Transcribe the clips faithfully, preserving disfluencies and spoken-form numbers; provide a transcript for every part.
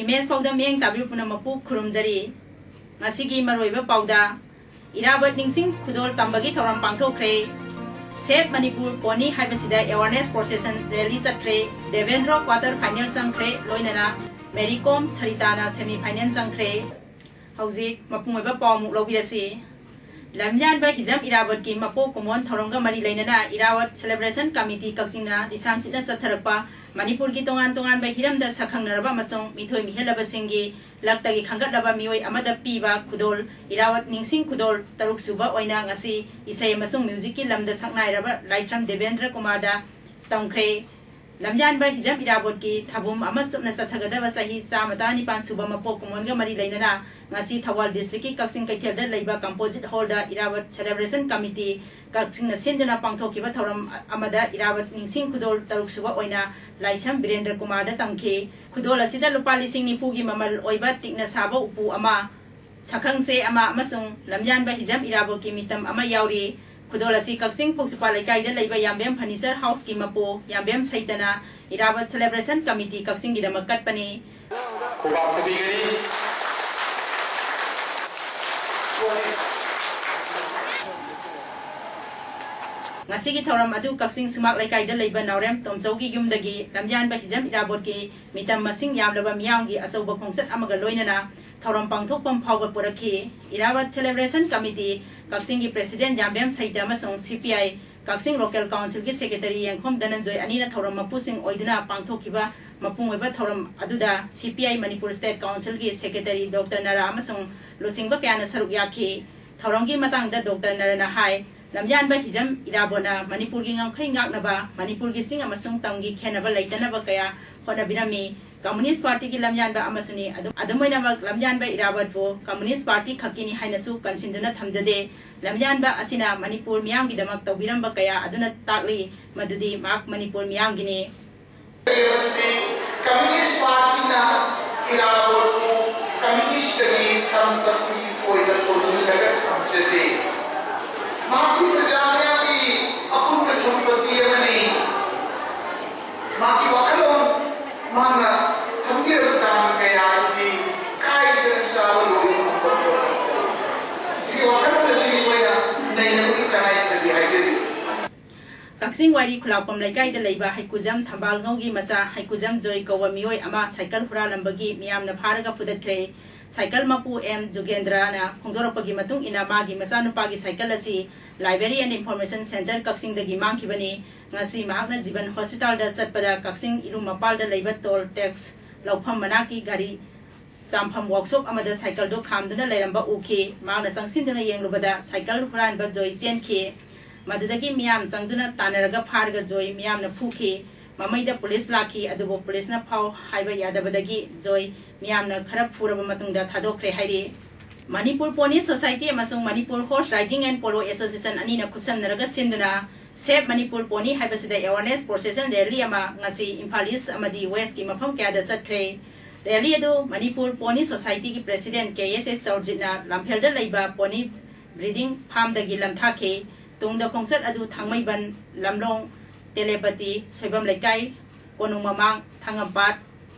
Image ꯄꯥꯎꯗꯝ ꯃꯤꯠꯌꯦꯡ ꯇꯥꯕꯤꯕ ꯄꯨꯝꯅꯃꯛꯄꯨ ꯈꯨꯔꯨꯝꯖꯔꯤ꯫ ꯉꯁꯤꯒꯤ ꯃꯔꯨꯑꯣꯏꯕ ꯄꯥꯎꯗ, ꯏꯔꯥꯕꯠ ꯅꯤꯡꯁꯤꯡ ꯈꯨꯗꯣꯜ ꯇꯝꯕꯒꯤ ꯊꯧꯔꯝ ꯄꯥꯡꯊꯣꯛꯈ꯭ꯔꯦ꯫ Save Manipur Pony ꯍꯥꯏꯕꯁꯤꯗ awareness procession rally ꯆꯠꯈ꯭ꯔꯦ꯫ ꯗꯦꯕꯦꯟꯗ꯭ꯔꯣ quarter final ꯆꯪꯈ꯭ꯔꯦ, ꯂꯣꯏꯅꯅ ꯃꯦꯔꯤ ꯀꯣꯝ ꯁꯔꯤꯇꯥꯅ semi final ꯆꯪꯈ꯭ꯔꯦ꯫ ꯍꯧꯖꯤꯛ ꯃꯄꯨꯡ ꯑꯣꯏꯕ ꯄꯥꯎ ꯑꯃꯨꯛ ꯂꯧꯕꯤꯔꯁꯤ꯫ ꯂꯝꯌꯥꯟꯕ ꯍꯤꯖꯝ ꯏꯔꯥꯕꯣꯠꯀꯤ ꯃꯄꯣꯛ ꯀꯨꯝꯑꯣꯟ ꯊꯧꯔꯝꯒ ꯃꯔꯤ ꯂꯩꯅꯅ ꯏꯔꯥꯕꯣꯠ celebration committee ꯀꯛꯆꯤꯡꯅ ꯂꯤꯁꯥꯡ ꯁꯤꯠꯅ ꯆꯠꯊꯔꯛꯄ ꯃꯅꯤꯄꯨꯔꯒꯤ ꯇꯣꯉꯥꯟ ꯇꯣꯉꯥꯟꯕ ꯍꯤꯔꯝꯗ ꯁꯛꯈꯪꯅꯔꯕ ꯑꯃꯁꯨꯡ ꯃꯤꯊꯣꯏ ꯃꯤꯍꯦꯜꯂꯕꯁꯤꯡꯒꯤ ꯂꯛꯇꯒꯤ ꯈꯟꯒꯠꯂꯕ ꯃꯤꯑꯣꯏ ꯑꯃꯗ ꯄꯤꯕ ꯈꯨꯗꯣꯜ, ꯏꯔꯥꯕꯣꯠ ꯅꯤꯡꯁꯤꯡ ꯈꯨꯗꯣꯜ ꯇꯔꯨꯛ ꯁꯨꯕ ꯑꯣꯏꯅ ꯉꯁꯤ ꯏꯁꯩ ꯑꯃꯁꯨꯡ musicꯀꯤ ꯂꯝꯗ ꯁꯛꯅꯥꯏꯔꯕ ꯂꯥꯏꯁ꯭ꯔꯝ ꯗꯦꯕꯦꯟꯗ꯭ꯔ ꯀꯨꯃꯥꯔꯗ ꯇꯝꯈ꯭ꯔꯦ꯫ ꯂꯝꯌꯥꯟꯕ ꯍꯤꯖꯝ ꯏꯔꯥꯕꯣꯠꯀꯤ ꯊꯕꯨꯝ ꯑꯃ ꯆꯨꯞꯅ ꯆꯠꯊꯒꯗꯕ ꯆꯍꯤ ꯆꯥꯝꯃ ꯇꯔꯥꯅꯤꯄꯥꯟ ꯁꯨꯕ ꯃꯄꯣꯛ ꯀꯨꯝꯑꯣꯟꯒ ꯃꯔꯤ ꯂꯩꯅꯅ ꯉꯁꯤ ꯊꯧꯕꯥꯜ districtꯀꯤ ꯀꯛꯆꯤꯡ ꯀꯩꯊꯦꯜꯗ ꯂꯩꯕ composite hallꯗ ꯏꯔꯥꯕꯣꯠ celebration committee ꯀꯛꯆꯤꯡꯅ ꯁꯤꯟꯗꯨꯅ ꯄꯥꯡꯊꯣꯛꯈꯤꯕ ꯊꯧꯔꯝ ꯑꯃꯗ ꯏꯔꯥꯕꯣꯠ ꯅꯤꯡꯁꯤꯡ ꯈꯨꯗꯣꯜ ꯇꯔꯨꯛ ꯁꯨꯕ ꯑꯣꯏꯅ ꯂꯥꯏꯁ꯭ꯔꯝ ꯕꯤꯔꯦꯟꯗ꯭ꯔ ꯀꯨꯃꯥꯔꯗ ꯇꯝꯈꯤ꯫ ꯈꯨꯗꯣꯜ ꯑꯁꯤꯗ ꯂꯨꯄꯥ ꯂꯤꯁꯤꯡ ꯅꯤꯐꯨꯒꯤ ꯃꯃꯜ ꯑꯣꯏꯕ ꯇꯤꯛꯅ ꯁꯥꯕ ꯎꯄꯨ ꯑꯃ, ꯁꯛꯈꯪꯆꯦ ꯑꯃ ꯑꯃꯁꯨꯡ ꯂꯝꯌꯥꯟꯕ ꯍꯤꯖꯝ ꯏꯔꯥꯕꯣꯠꯀꯤ ꯃꯤꯇꯝ ꯑꯃ ꯌꯥꯎꯔꯤ꯫ ꯈꯨꯗꯣꯜ ꯑꯁꯤ ꯀꯛꯆꯤꯡ ꯐꯧꯁꯤꯄꯥꯠ ꯂꯩꯀꯥꯏꯗ ꯂꯩꯕ ꯌꯥꯝꯕꯦꯝ furniture houseꯀꯤ ꯃꯄꯨ ꯌꯥꯝꯕꯦꯝ ꯁꯩꯇꯅ ꯏꯔꯥꯕꯣꯠ celebration committee ꯀꯛꯆꯤꯡꯒꯤꯗꯃꯛ ꯀꯠꯄꯅꯤ꯫ ꯈꯨꯕꯥꯛ ꯈꯨꯕꯤꯒꯅꯤ꯫ ꯉꯁꯤꯒꯤ ꯊꯧꯔꯝ ꯑꯗꯨ ꯀꯛꯆꯤꯡ ꯁꯨꯃꯥꯛ ꯂꯩꯀꯥꯏꯗ ꯂꯩꯕ ꯅꯥꯎꯔꯦꯝ ꯇꯣꯝꯆꯧꯒꯤ ꯌꯨꯝꯗꯒꯤ ꯂꯝꯌꯥꯟꯕ ꯍꯤꯖꯝ ꯏꯔꯥꯕꯣꯠꯀꯤ ꯃꯤꯇꯝ ꯃꯁꯤꯡ ꯌꯥꯝꯂꯕ ꯃꯤꯌꯥꯝꯒꯤ ꯑꯆꯧꯕ ꯈꯣꯡꯆꯠ ꯑꯃꯒ ꯂꯣꯏꯅꯅ ꯊꯧꯔꯝ ꯄꯥꯡꯊꯣꯛꯐꯝ ꯐꯥꯎꯕ ꯄꯨꯔꯛꯈꯤ꯫ ꯏꯔꯥꯕꯠ celebration committee ꯀꯛꯆꯤꯡꯒꯤ president ꯌꯥꯝꯕꯦꯝ ꯁꯩꯇ ꯑꯃꯁꯨꯡ CPI ꯀꯛꯆꯤꯡ local councilꯒꯤ secretary ꯌꯦꯡꯈꯣꯝ ꯙꯅꯟꯖꯣꯏ ꯑꯅꯤꯅ ꯊꯧꯔꯝ ꯃꯄꯨꯁꯤꯡ ꯑꯣꯏꯗꯨꯅ ꯄꯥꯡꯊꯣꯛꯈꯤꯕ ꯃꯄꯨꯡ ꯑꯣꯏꯕ ꯊꯧꯔꯝ ꯑꯗꯨꯗ CPI Manipur state councilꯒꯤ secretary Doctor ꯅꯔꯥ ꯑꯃꯁꯨꯡ ꯂꯨꯆꯤꯡꯕ ꯀꯌꯥꯅ ꯁꯔꯨꯛ ꯌꯥꯈꯤ꯫ ꯊꯧꯔꯝꯒꯤ ꯃꯇꯥꯡꯗ Doctor ꯅꯔꯥꯅ ꯍꯥꯏ, ꯂꯝꯌꯥꯟꯕ ꯍꯤꯖꯝ ꯏꯔꯥꯕꯣꯠꯅ ꯃꯅꯤꯄꯨꯔꯒꯤ ꯉꯝꯈꯩ ꯉꯥꯛꯅꯕ, ꯃꯅꯤꯄꯨꯔꯒꯤ ꯆꯤꯡ ꯑꯃꯁꯨꯡ ꯇꯝꯒꯤ ꯈꯦꯟꯅꯕ ꯂꯩꯇꯅꯕ ꯀꯌꯥ ꯍꯣꯠꯅꯕꯤꯔꯝꯃꯤ꯫ ꯀꯝꯃꯨꯅꯤꯁ꯭ꯠ ꯄꯥꯔꯇꯤꯒꯤ ꯂꯝꯌꯥꯟꯕ ꯑꯃꯁꯨꯅꯤ꯫ ꯑꯗꯨꯝ ꯑꯗꯨꯝ ꯑꯣꯏꯅꯃꯛ, ꯂꯝꯌꯥꯟꯕ ꯏꯔꯥꯕꯣꯠꯄꯨ ꯀꯝꯃꯨꯅꯤꯁ꯭ꯠ ꯄꯥꯔꯇꯤ ꯈꯛꯀꯤꯅꯤ ꯍꯥꯏꯅꯁꯨ ꯀꯟꯁꯤꯟꯗꯨꯅ ꯊꯝꯖꯗꯦ꯫ ꯂꯝꯌꯥꯟꯕ ꯑꯁꯤꯅ ꯃꯅꯤꯄꯨꯔ ꯃꯤꯌꯥꯝꯒꯤꯗꯃꯛ ꯇꯧꯕꯤꯔꯝꯕ ꯀꯌꯥ ꯑꯗꯨꯅ ꯇꯥꯛꯂꯤ ꯃꯗꯨꯗꯤ ꯃꯍꯥꯛ ꯃꯅꯤꯄꯨꯔ ꯃꯤꯌꯥꯝꯒꯤꯅꯤ꯫ ꯀꯝꯃꯨꯅꯤꯁ꯭ꯠ ꯄꯥꯔꯇꯤꯅ ꯏꯔꯥꯕꯣꯠꯄꯨ ꯀꯝꯃꯨꯅꯤꯁ꯭ꯠꯇꯒꯤ ꯁꯝ ꯇꯞꯄꯤ ꯑꯣꯏꯅ ꯊꯣꯟꯖꯤꯜꯂꯒ ꯊꯝꯖꯗꯦ꯫ ꯃꯍꯥꯛꯀꯤ ꯄ꯭ꯔꯖꯥ ꯃꯌꯥꯝꯒꯤ ꯑꯄꯨꯟꯕ ꯁꯝꯄꯇꯤ ꯑꯃꯅꯤ꯫ ꯃꯍꯥꯛꯀꯤ ꯋꯥꯈꯜꯂꯣꯟ ꯃꯥꯅ ꯊꯝꯕꯤꯔꯕ ꯇꯥꯡ ꯀꯌꯥ ꯑꯗꯨꯗꯤ ꯀꯥꯏꯗꯅ ꯆꯥꯕ ꯂꯣꯏꯕ ꯉꯝꯕ ꯄꯣꯠ ꯅꯠꯇꯦ꯫ ꯁꯤꯒꯤ ꯋꯥꯈꯜꯂꯣꯟ ꯑꯁꯤ ꯑꯩꯈꯣꯏꯅ ꯅꯩꯅꯕꯒꯤ ꯇꯉꯥꯏ ꯐꯗꯦ ꯍꯥꯏꯖꯔꯤ꯫ ꯀꯛꯆꯤꯡ ꯋꯥꯏꯔꯤ ꯈꯨꯂꯥꯛꯄꯝ ꯂꯩꯀꯥꯏꯗ ꯂꯩꯕ ꯍꯩꯀꯨꯖꯝ ꯊꯝꯕꯥꯜꯉꯧꯒꯤ ꯃꯆꯥ ꯍꯩꯀꯨꯖꯝ ꯖꯣꯏ ꯀꯧꯕ ꯃꯤꯑꯣꯏ ꯑꯃ ꯁꯥꯏꯀꯜ ꯍꯨꯔꯥꯜꯂꯝꯕꯒꯤ ꯃꯤꯌꯥꯝꯅ ꯐꯥꯔꯒ ꯐꯨꯗꯠꯈ꯭ꯔꯦ꯫ ꯁꯥꯏꯀꯜ ꯃꯄꯨ ꯑꯦꯝ ꯖꯨꯒꯦꯟꯗ꯭ꯔꯅ ꯐꯣꯡꯗꯣꯔꯛꯄꯒꯤ ꯃꯇꯨꯡ ꯏꯟꯅ, ꯃꯥꯒꯤ ꯃꯆꯥꯅꯨꯄꯥꯒꯤ ꯁꯥꯏꯀꯜ ꯑꯁꯤ Library and Information Centre ꯀꯛꯆꯤꯡꯗꯒꯤ ꯃꯥꯡꯈꯤꯕꯅꯤ꯫ ꯉꯁꯤ ꯃꯍꯥꯛꯅ ꯖꯤꯕꯟ ꯍꯣꯁꯄꯤꯇꯥꯜꯗ ꯆꯠꯄꯗ ꯀꯛꯆꯤꯡ ꯏꯔꯨꯝ ꯃꯄꯥꯜꯗ ꯂꯩꯕ ꯇꯣꯜ ꯇꯦꯛꯁ ꯂꯧꯐꯝ ꯃꯅꯥꯛꯀꯤ ꯒꯥꯔꯤ ꯆꯥꯝꯐꯝ ꯋꯥꯛꯁꯣꯞ ꯑꯃꯗ ꯁꯥꯏꯀꯜꯗꯨ ꯈꯥꯝꯗꯨꯅ ꯂꯩꯔꯝꯕ ꯎꯈꯤ꯫ ꯃꯍꯥꯛꯅ ꯆꯪꯁꯤꯟꯗꯨꯅ ꯌꯦꯡꯂꯨꯕꯗ ꯁꯥꯏꯀꯜ ꯍꯨꯔꯥꯟꯕ ꯖꯣꯏ ꯆꯦꯟꯈꯤ꯫ ꯃꯗꯨꯗꯒꯤ ꯃꯤꯌꯥꯝ ꯆꯪꯗꯨꯅ ꯇꯥꯟꯅꯔꯒ ꯐꯥꯔꯒ ꯖꯣꯏ ꯃꯤꯌꯥꯝꯅ ꯐꯨꯈꯤ꯫ ꯃꯃꯩꯗ ꯄꯨꯂꯤꯁ ꯂꯥꯛꯈꯤ, ꯑꯗꯨꯕꯨ ꯄꯨꯂꯤꯁꯅ ꯐꯥꯎ ꯍꯥꯏꯕ ꯌꯥꯗꯕꯗꯒꯤ ꯖꯣꯏ ꯃꯤꯌꯥꯝꯅ ꯈꯔ ꯐꯨꯔꯕ ꯃꯇꯨꯡꯗ ꯊꯥꯗꯣꯛꯈ꯭ꯔꯦ ꯍꯥꯏꯔꯤ꯫ ꯃꯅꯤꯄꯨꯔ ꯄꯣꯅꯤ ꯁꯣꯁꯥꯏꯇꯤ ꯑꯃꯁꯨꯡ Manipur horse riding and polo association ꯑꯅꯤꯅ ꯈꯨꯠꯁꯝꯅꯔꯒ ꯁꯤꯟꯗꯨꯅ Save Manipur Pony ꯍꯥꯏꯕꯁꯤꯗ awareness procession rally ꯑꯃ ꯉꯁꯤ ꯏꯝꯐꯥꯜ ꯏꯁ꯭ꯠ ꯑꯃꯗꯤ ꯋꯦꯁ꯭ꯠꯀꯤ ꯃꯐꯝ ꯀꯌꯥꯗ ꯆꯠꯈ꯭ꯔꯦ꯫ ꯔꯦꯂꯤ ꯑꯗꯨ ꯃꯅꯤꯄꯨꯔ ꯄꯣꯅꯤ ꯁꯣꯁꯥꯏꯇꯤꯒꯤ ꯄ꯭ꯔꯦꯁꯤꯗꯦꯟꯠ ꯀꯦ ꯑꯦꯁ ꯑꯦꯁ ꯆꯧꯔꯖꯤꯠꯅ ꯂꯝꯐꯦꯜꯗ ꯂꯩꯕ ꯄꯣꯅꯤ ꯕ꯭ꯔꯤꯗꯤꯡ ꯐꯥꯔꯝꯗꯒꯤ ꯂꯝꯊꯥꯈꯤ꯫ ꯇꯨꯡꯗ ꯈꯣꯡꯆꯠ ꯑꯗꯨ ꯊꯥꯡꯃꯩꯕꯟ, ꯂꯝꯂꯣꯡ, ꯇꯦꯂꯦꯄꯇꯤ, ꯁꯣꯏꯕꯝ ꯂꯩꯀꯥꯏ, ꯀꯣꯅꯨꯡ ꯃꯃꯥꯡ, ꯊꯥꯡꯒꯝꯄꯥꯠ,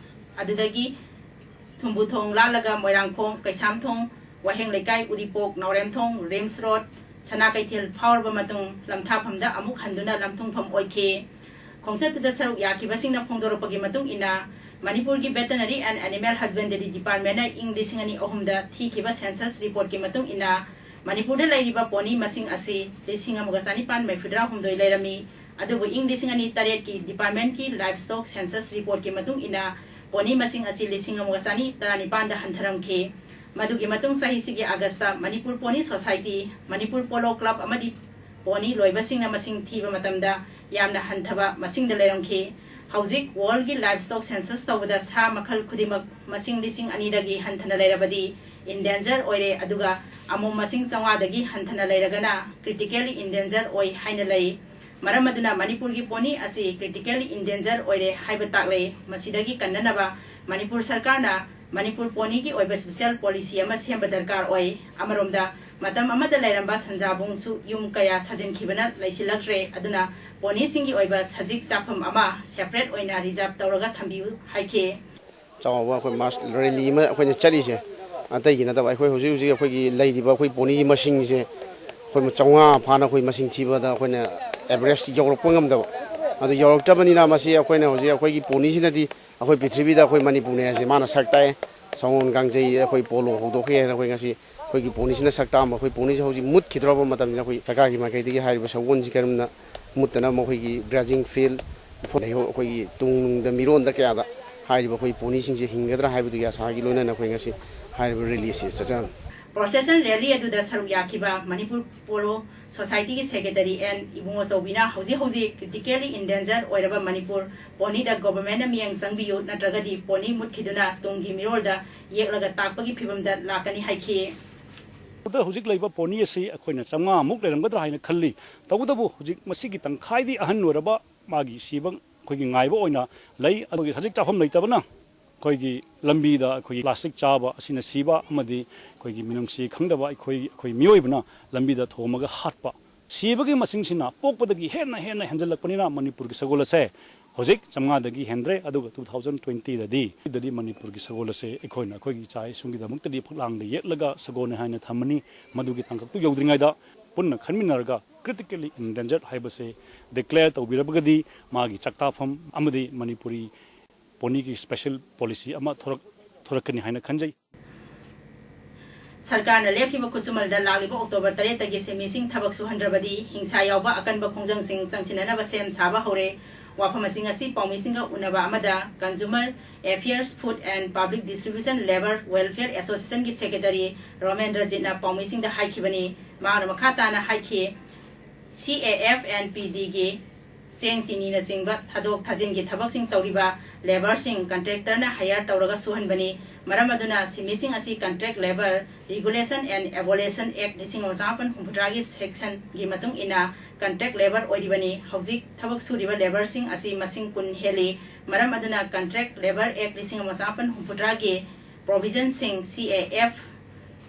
ꯑꯗꯨꯗꯒꯤ ꯊꯨꯝꯕꯨꯊꯣꯡ ꯂꯥꯜꯂꯒ ꯃꯣꯏꯔꯥꯡꯈꯣꯡ, ꯀꯩꯁꯥꯝꯊꯣꯡ, ꯋꯥꯍꯦꯡ ꯂꯩꯀꯥꯏ, ꯎꯔꯤꯄꯣꯛ, ꯅꯥꯎꯔꯦꯝꯊꯣꯡ, ꯔꯤꯝꯁ ꯔꯣꯗ, ꯁꯅꯥ ꯀꯩꯊꯦꯜ ꯐꯥꯎꯔꯕ ꯃꯇꯨꯡ ꯂꯝꯊꯥꯐꯝꯗ ꯑꯃꯨꯛ ꯍꯟꯗꯨꯅ ꯂꯝꯊꯨꯡꯐꯝ ꯑꯣꯏꯈꯤ꯫ ꯈꯣꯡꯆꯠꯇꯨꯗ ꯁꯔꯨꯛ ꯌꯥꯈꯤꯕꯁꯤꯡꯅ ꯐꯣꯡꯗꯣꯔꯛꯄꯒꯤ ꯃꯇꯨꯡ ꯏꯟꯅ, ꯃꯅꯤꯄꯨꯔꯒꯤ Veterinary and Animal Husbandry Department ꯅ ꯏꯪ ꯂꯤꯁꯤꯡ ꯑꯅꯤ ꯑꯍꯨꯝꯗ ꯊꯤꯈꯤꯕ ꯁꯦꯟꯁꯁ ꯔꯤꯄꯣꯔꯠꯀꯤ ꯃꯇꯨꯡ ꯏꯟꯅ, ꯃꯅꯤꯄꯨꯔꯗ ꯂꯩꯔꯤꯕ ꯄꯣꯅꯤ ꯃꯁꯤꯡ ꯑꯁꯤ ꯂꯤꯁꯤꯡ ꯑꯃꯒ ꯆꯅꯤꯄꯥꯟ ꯃꯔꯤꯐꯨꯇꯔꯥ ꯍꯨꯝꯗꯣꯏ ꯂꯩꯔꯝꯃꯤ꯫ ꯑꯗꯨꯕꯨ ꯏꯪ ꯂꯤꯁꯤꯡ ꯑꯅꯤ ꯇꯔꯦꯠꯀꯤ ꯗꯤꯄꯥꯔꯠꯃꯦꯟꯠꯀꯤ ꯂꯥꯏꯚꯁ꯭ꯇꯣꯛ ꯁꯦꯟꯁꯁ ꯔꯤꯄꯣꯔꯠꯀꯤ ꯃꯇꯨꯡ ꯏꯟꯅ, ꯄꯣꯅꯤ ꯃꯁꯤꯡ ꯑꯁꯤ ꯂꯤꯁꯤꯡ ꯑꯃꯒ ꯆꯅꯤ ꯇꯔꯥꯅꯤꯄꯥꯟꯗ ꯍꯟꯊꯔꯝꯈꯤ꯫ ꯃꯗꯨꯒꯤ ꯃꯇꯨꯡ ꯆꯍꯤꯁꯤꯒꯤ ꯑꯥꯒꯁ꯭ꯇꯇ Manipur pony society, Manipur polo club ꯑꯃꯗꯤ ꯄꯣꯅꯤ ꯂꯣꯏꯕꯁꯤꯡꯅ ꯃꯁꯤꯡ ꯊꯤꯕ ꯃꯇꯝꯗ ꯌꯥꯝꯅ ꯍꯟꯊꯕ ꯃꯁꯤꯡꯗ ꯂꯩꯔꯝꯈꯤ꯫ ꯍꯧꯖꯤꯛ ꯋꯥꯔꯜꯒꯤ ꯂꯥꯏꯐ ꯁ꯭ꯇꯣꯛ ꯁꯦꯟꯁꯁ ꯇꯧꯕꯗ ꯁꯥ ꯃꯈꯜ ꯈꯨꯗꯤꯡꯃꯛ ꯃꯁꯤꯡ ꯂꯤꯁꯤꯡ ꯑꯅꯤꯗꯒꯤ ꯍꯟꯊꯅ ꯂꯩꯔꯕꯗꯤ ꯏꯟꯗꯦꯟꯖꯔ ꯑꯣꯏꯔꯦ, ꯑꯗꯨꯒ ꯑꯃꯣꯝ ꯃꯁꯤꯡ ꯆꯥꯝꯃꯉꯥꯗꯒꯤ ꯍꯟꯊꯅ ꯂꯩꯔꯒꯅ ꯀ꯭ꯔꯤꯇꯤꯀꯦꯜꯂꯤ ꯏꯟꯗꯦꯟꯖꯔ ꯑꯣꯏ ꯍꯥꯏꯅ ꯂꯩ꯫ ꯃꯔꯝ ꯑꯗꯨꯅ ꯃꯅꯤꯄꯨꯔꯒꯤ ꯄꯣꯅꯤ ꯑꯁꯤ ꯀ꯭ꯔꯤꯇꯤꯀꯦꯜꯂꯤ ꯏꯟꯗꯦꯟꯖꯔ ꯑꯣꯏꯔꯦ ꯍꯥꯏꯕ ꯇꯥꯛꯂꯦ꯫ ꯃꯁꯤꯗꯒꯤ ꯀꯟꯅꯅꯕ ꯃꯅꯤꯄꯨꯔ ꯁꯔꯀꯥꯔꯅ ꯃꯅꯤꯄꯨꯔ ꯄꯣꯅꯤꯒꯤ ꯑꯣꯏꯕ ꯁ꯭ꯄꯦꯁꯤꯌꯦꯜ ꯄꯣꯂꯤꯁꯤ ꯑꯃ ꯁꯦꯝꯕ ꯗꯔꯀꯥꯔ ꯑꯣꯏ꯫ ꯑꯃꯔꯣꯝꯗ, ꯃꯇꯝ ꯑꯃꯗ ꯂꯩꯔꯝꯕ ꯁꯟꯖꯥꯕꯨꯡꯁꯨ ꯌꯨꯝ ꯀꯌꯥ ꯁꯥꯖꯤꯟꯈꯤꯕꯅ ꯂꯩꯁꯤꯜꯂꯛꯇ꯭ꯔꯦ꯫ ꯑꯗꯨꯅ ꯄꯣꯅꯤꯁꯤꯡꯒꯤ ꯑꯣꯏꯕ ꯁꯖꯤꯛ ꯆꯥꯐꯝ ꯑꯃ ꯁꯦꯄꯔꯦꯠ ꯑꯣꯏꯅ ꯔꯤꯖꯥꯔꯚ ꯇꯧꯔꯒ ꯊꯝꯕꯤꯌꯨ ꯍꯥꯏꯈꯤ꯫ ꯆꯥꯎꯕ ꯑꯩꯈꯣꯏ ꯃꯥꯁ ꯔꯦꯂꯤ ꯑꯃ ꯑꯩꯈꯣꯏꯅ ꯆꯠꯂꯤꯁꯦ ꯑꯇꯩꯒꯤ ꯅꯠꯇꯕ, ꯑꯩꯈꯣꯏ ꯍꯧꯖꯤꯛ ꯍꯧꯖꯤꯛ ꯑꯩꯈꯣꯏꯒꯤ ꯂꯩꯔꯤꯕ ꯑꯩꯈꯣꯏ ꯄꯣꯅꯤꯒꯤ ꯃꯁꯤꯡꯁꯦ ꯑꯩꯈꯣꯏ ꯆꯥꯝꯃꯉꯥ ꯐꯥꯅ ꯑꯩꯈꯣꯏ ꯃꯁꯤꯡ ꯊꯤꯕꯗ ꯑꯩꯈꯣꯏꯅ ꯑꯦꯚꯔꯦꯖ ꯌꯧꯔꯛꯄ ꯉꯝꯗꯕ꯫ ꯑꯗꯨ ꯌꯧꯔꯛꯇꯕꯅꯤꯅ ꯃꯁꯤ ꯑꯩꯈꯣꯏꯅ ꯍꯧꯖꯤꯛ ꯑꯩꯈꯣꯏꯒꯤ ꯄꯣꯅꯤꯁꯤꯅꯗꯤ ꯑꯩꯈꯣꯏ ꯄ꯭ꯔꯤꯊꯤꯕꯤꯗ ꯑꯩꯈꯣꯏ ꯃꯅꯤꯄꯨꯔꯅꯦ ꯍꯥꯏꯁꯦ ꯃꯥꯅ ꯁꯛ ꯇꯥꯛꯑꯦ꯫ ꯁꯑꯣꯟ ꯀꯥꯡꯖꯩ ꯑꯩꯈꯣꯏ ꯄꯣꯂꯣ ꯍꯧꯗꯣꯛꯈꯤ ꯍꯥꯏꯅ ꯑꯩꯈꯣꯏ ꯉꯁꯤ ꯑꯩꯈꯣꯏꯒꯤ ꯄꯣꯅꯤꯁꯤꯅ ꯁꯛ ꯇꯥꯛꯑꯝꯕ ꯑꯩꯈꯣꯏ ꯄꯣꯅꯤꯁꯤ ꯍꯧꯖꯤꯛ ꯃꯨꯠꯈꯤꯗ꯭ꯔꯕ ꯃꯇꯝꯁꯤꯗ ꯑꯩꯈꯣꯏ ꯁꯔꯀꯥꯔꯒꯤ ꯃꯥꯏꯀꯩꯗꯒꯤ ꯍꯥꯏꯔꯤꯕ ꯁꯒꯣꯜꯁꯤ ꯀꯔꯝꯅ ꯃꯨꯠꯇꯅꯕ ꯃꯈꯣꯏꯒꯤ ꯒ꯭ꯔꯥꯖꯤꯡ ꯐꯤꯜ, ꯃꯐꯝ ꯂꯩꯍꯧ-, ꯑꯩꯈꯣꯏꯒꯤ ꯇꯨꯡꯗ ꯃꯤꯔꯣꯟꯗ ꯀꯌꯥꯗ ꯍꯥꯏꯔꯤꯕ ꯑꯩꯈꯣꯏ ꯄꯣꯅꯤꯁꯤꯡꯁꯦ ꯍꯤꯡꯒꯗ꯭ꯔꯥ ꯍꯥꯏꯕꯗꯨꯒꯤ ꯑꯁꯥꯒꯤ ꯂꯣꯏꯅꯅ ꯑꯩꯈꯣꯏ ꯉꯁꯤ ꯍꯥꯏꯔꯤꯕ ꯔꯦꯂꯤ ꯑꯁꯤ ꯆꯠꯆꯔꯝꯃꯤ꯫ ꯄ꯭ꯔꯣꯁꯦꯁꯟ ꯔꯦꯂꯤ ꯑꯗꯨꯗ ꯁꯔꯨꯛ ꯌꯥꯈꯤꯕ ꯃꯅꯤꯄꯨꯔ ꯄꯣꯂꯣ ꯁꯣꯁꯥꯏꯇꯤꯒꯤ ꯁꯦꯀ꯭ꯔꯦꯇꯔꯤ ꯑꯦꯟ ꯏꯕꯨꯡꯉꯣꯆꯧꯕꯤꯅ ꯍꯧꯖꯤꯛ ꯍꯧꯖꯤꯛ ꯀ꯭ꯔꯤꯇꯤꯀꯦꯜꯂꯤ ꯏꯟꯗꯦꯟꯖꯔ ꯑꯣꯏꯔꯕ ꯃꯅꯤꯄꯨꯔ ꯄꯣꯅꯤꯗ ꯒꯣꯚꯔꯟꯃꯦꯟꯠꯅ ꯃꯤꯠꯌꯦꯡ ꯆꯪꯕꯤꯌꯨ, ꯅꯠꯇ꯭ꯔꯒꯗꯤ ꯄꯣꯅꯤ ꯃꯨꯠꯈꯤꯗꯨꯅ ꯇꯨꯡꯒꯤ ꯃꯤꯔꯣꯜꯗ ꯌꯦꯛꯂꯒ ꯇꯥꯛꯄꯒꯤ ꯐꯤꯚꯝꯗ ꯂꯥꯛꯀꯅꯤ ꯍꯥꯏꯈꯤ꯫ ꯍꯧꯖꯤꯛ ꯂꯩꯕ ꯄꯣꯅꯤ ꯑꯁꯤ ꯑꯩꯈꯣꯏꯅ ꯆꯥꯝꯃꯉꯥꯃꯨꯛ ꯂꯩꯔꯝꯒꯗ꯭ꯔꯥ ꯍꯥꯏꯅ ꯈꯜꯂꯤ꯫ ꯇꯧꯕꯇꯕꯨ ꯍꯧꯖꯤꯛ ꯃꯁꯤꯒꯤ ꯇꯪꯈꯥꯏꯗꯤ ꯑꯍꯟ ꯑꯣꯏꯔꯕ ꯃꯥꯒꯤ ꯁꯤꯕ ꯑꯩꯈꯣꯏꯒꯤ ꯉꯥꯏꯕ ꯑꯣꯏꯅ ꯂꯩ꯫ ꯑꯗꯨꯒꯤ ꯁꯖꯤꯛ ꯆꯥꯐꯝ ꯂꯩꯇꯕꯅ ꯑꯩꯈꯣꯏꯒꯤ ꯂꯝꯕꯤꯗ ꯑꯩꯈꯣꯏꯒꯤ ꯄ꯭ꯂꯥꯁꯇꯤꯛ ꯆꯥꯕ ꯑꯁꯤꯅ ꯁꯤꯕ ꯑꯃꯗꯤ ꯑꯩꯈꯣꯏꯒꯤ ꯃꯤꯅꯨꯡꯁꯤ ꯈꯪꯗꯕ ꯑꯩꯈꯣꯏ, ꯑꯩꯈꯣꯏ ꯃꯤꯑꯣꯏꯕꯅ ꯂꯝꯕꯤꯗ ꯊꯣꯝꯃꯒ ꯍꯥꯠꯄ, ꯁꯤꯕꯒꯤ ꯃꯁꯤꯡꯁꯤꯅ ꯄꯣꯛꯄꯗꯒꯤ ꯍꯦꯟꯅ ꯍꯦꯟꯅ ꯍꯦꯟꯖꯜꯂꯛꯄꯅꯤꯅ ꯃꯅꯤꯄꯨꯔꯒꯤ ꯁꯒꯣꯜ ꯑꯁꯦ ꯍꯧꯖꯤꯛ ꯆꯥꯝꯃꯉꯥꯗꯒꯤ ꯍꯦꯟꯗ꯭ꯔꯦ꯫ ꯑꯗꯨꯒ two thousand twenty ꯗꯗꯤ, ꯗꯗꯤ ꯃꯅꯤꯄꯨꯔꯒꯤ ꯁꯒꯣꯜ ꯑꯁꯦ ꯑꯩꯈꯣꯏꯅ ꯑꯩꯈꯣꯏꯒꯤ ꯏꯆꯥ ꯏꯁꯨꯒꯤꯗꯃꯛꯇꯗꯤ ꯐꯛꯂꯥꯡꯗ ꯌꯦꯠꯂꯒ ꯁꯒꯣꯜꯅꯤ ꯍꯥꯏꯅ ꯊꯝꯃꯅꯤ꯫ ꯃꯗꯨꯒꯤ ꯇꯥꯡꯀꯛꯇꯨ ꯌꯧꯗ꯭ꯔꯤꯉꯩꯗ ꯄꯨꯟꯅ ꯈꯟꯃꯤꯟꯅꯔꯒ ꯀ꯭ꯔꯤꯇꯤꯀꯦꯜꯂꯤ ꯏꯟꯗꯦꯟꯖꯔ ꯍꯥꯏꯕꯁꯦ ꯗꯤꯀ꯭ꯂꯦꯌꯔ ꯇꯧꯕꯤꯔꯕꯒꯗꯤ ꯃꯥꯒꯤ ꯆꯥꯛꯇꯥꯐꯝ ꯑꯃꯗꯤ ꯃꯅꯤꯄꯨꯔꯤ ꯄꯣꯅꯤꯒꯤ ꯁ꯭ꯄꯦꯁꯤꯌꯦꯜ ꯄꯣꯂꯤꯁꯤ ꯑꯃ ꯊꯣꯔꯛ-, ꯊꯣꯔꯛꯀꯅꯤ ꯍꯥꯏꯅ ꯈꯟꯖꯩ꯫ ꯁꯔꯀꯥꯔꯅ ꯂꯦꯞꯈꯤꯕ ꯈꯨꯠꯁꯨꯃꯜꯗ ꯂꯥꯛꯂꯤꯕ ꯑꯣꯛꯇꯣꯕꯔ ꯇꯔꯦꯠꯇꯒꯤ ꯁꯤꯟꯃꯤꯁꯤꯡ ꯊꯕꯛ ꯁꯨꯍꯟꯗ꯭ꯔꯕꯗꯤ ꯍꯤꯡꯁꯥ ꯌꯥꯎꯕ ꯑꯀꯟꯕ ꯈꯣꯡꯖꯪꯁꯤꯡ ꯆꯪꯁꯤꯟꯅꯅꯕ ꯁꯦꯝ ꯁꯥꯕ ꯍꯧꯔꯦ꯫ ꯋꯥꯐꯝ ꯑꯁꯤꯡ ꯑꯁꯤ ꯄꯥꯎꯃꯤꯁꯤꯡꯒ ꯎꯅꯕ ꯑꯃꯗ Consumer Affairs, Food and Public Distribution, Labour Welfare Association ꯒꯤ ꯁꯦꯀ꯭ꯔꯦꯇꯔꯤ ꯔꯣꯃꯦꯟꯗ꯭ꯔꯖꯤꯠꯅ ꯄꯥꯎꯃꯤꯁꯤꯡꯗ ꯍꯥꯏꯈꯤꯕꯅꯤ꯫ ꯃꯍꯥꯛꯅ ꯃꯈꯥ ꯇꯥꯅ ꯍꯥꯏꯈꯤ, C A F and P D ꯒꯤ ꯆꯦꯡ ꯆꯤꯅꯤꯅꯆꯤꯡꯕ ꯊꯥꯗꯣꯛ ꯊꯥꯖꯤꯟꯒꯤ ꯊꯕꯛꯁꯤꯡ ꯇꯧꯔꯤꯕ ꯂꯦꯕꯔꯁꯤꯡ ꯀꯟꯇ꯭ꯔꯦꯛꯇꯔꯅ ꯍꯥꯌꯔ ꯇꯧꯔꯒ ꯁꯨꯍꯟꯕꯅꯤ꯫ ꯃꯔꯝ ꯑꯗꯨꯅ ꯁꯤꯟꯃꯤꯁꯤꯡ ꯑꯁꯤ Contract Labour Regulation and Abolition Act ꯂꯤꯁꯤꯡ ꯑꯃ ꯆꯃꯥꯄꯟ ꯍꯨꯝꯐꯨꯇꯔꯥꯒꯤ ꯁꯦꯛꯁꯟꯒꯤ ꯃꯇꯨꯡ ꯏꯟꯅ ꯀꯟꯇ꯭ꯔꯦꯛ ꯂꯦꯕꯔ ꯑꯣꯏꯔꯤꯕꯅꯤ꯫ ꯍꯧꯖꯤꯛ ꯊꯕꯛ ꯁꯨꯔꯤꯕ ꯂꯦꯕꯔꯁꯤꯡ ꯑꯁꯤ ꯃꯁꯤꯡ ꯀꯨꯟ ꯍꯦꯜꯂꯤ꯫ ꯃꯔꯝ ꯑꯗꯨꯅ Contract Labour Act ꯂꯤꯁꯤꯡ ꯑꯃ ꯆꯃꯥꯄꯟ ꯍꯨꯝꯐꯨꯇꯔꯥꯒꯤ ꯄ꯭ꯔꯣꯚꯤꯖꯟꯁꯤꯡ C A F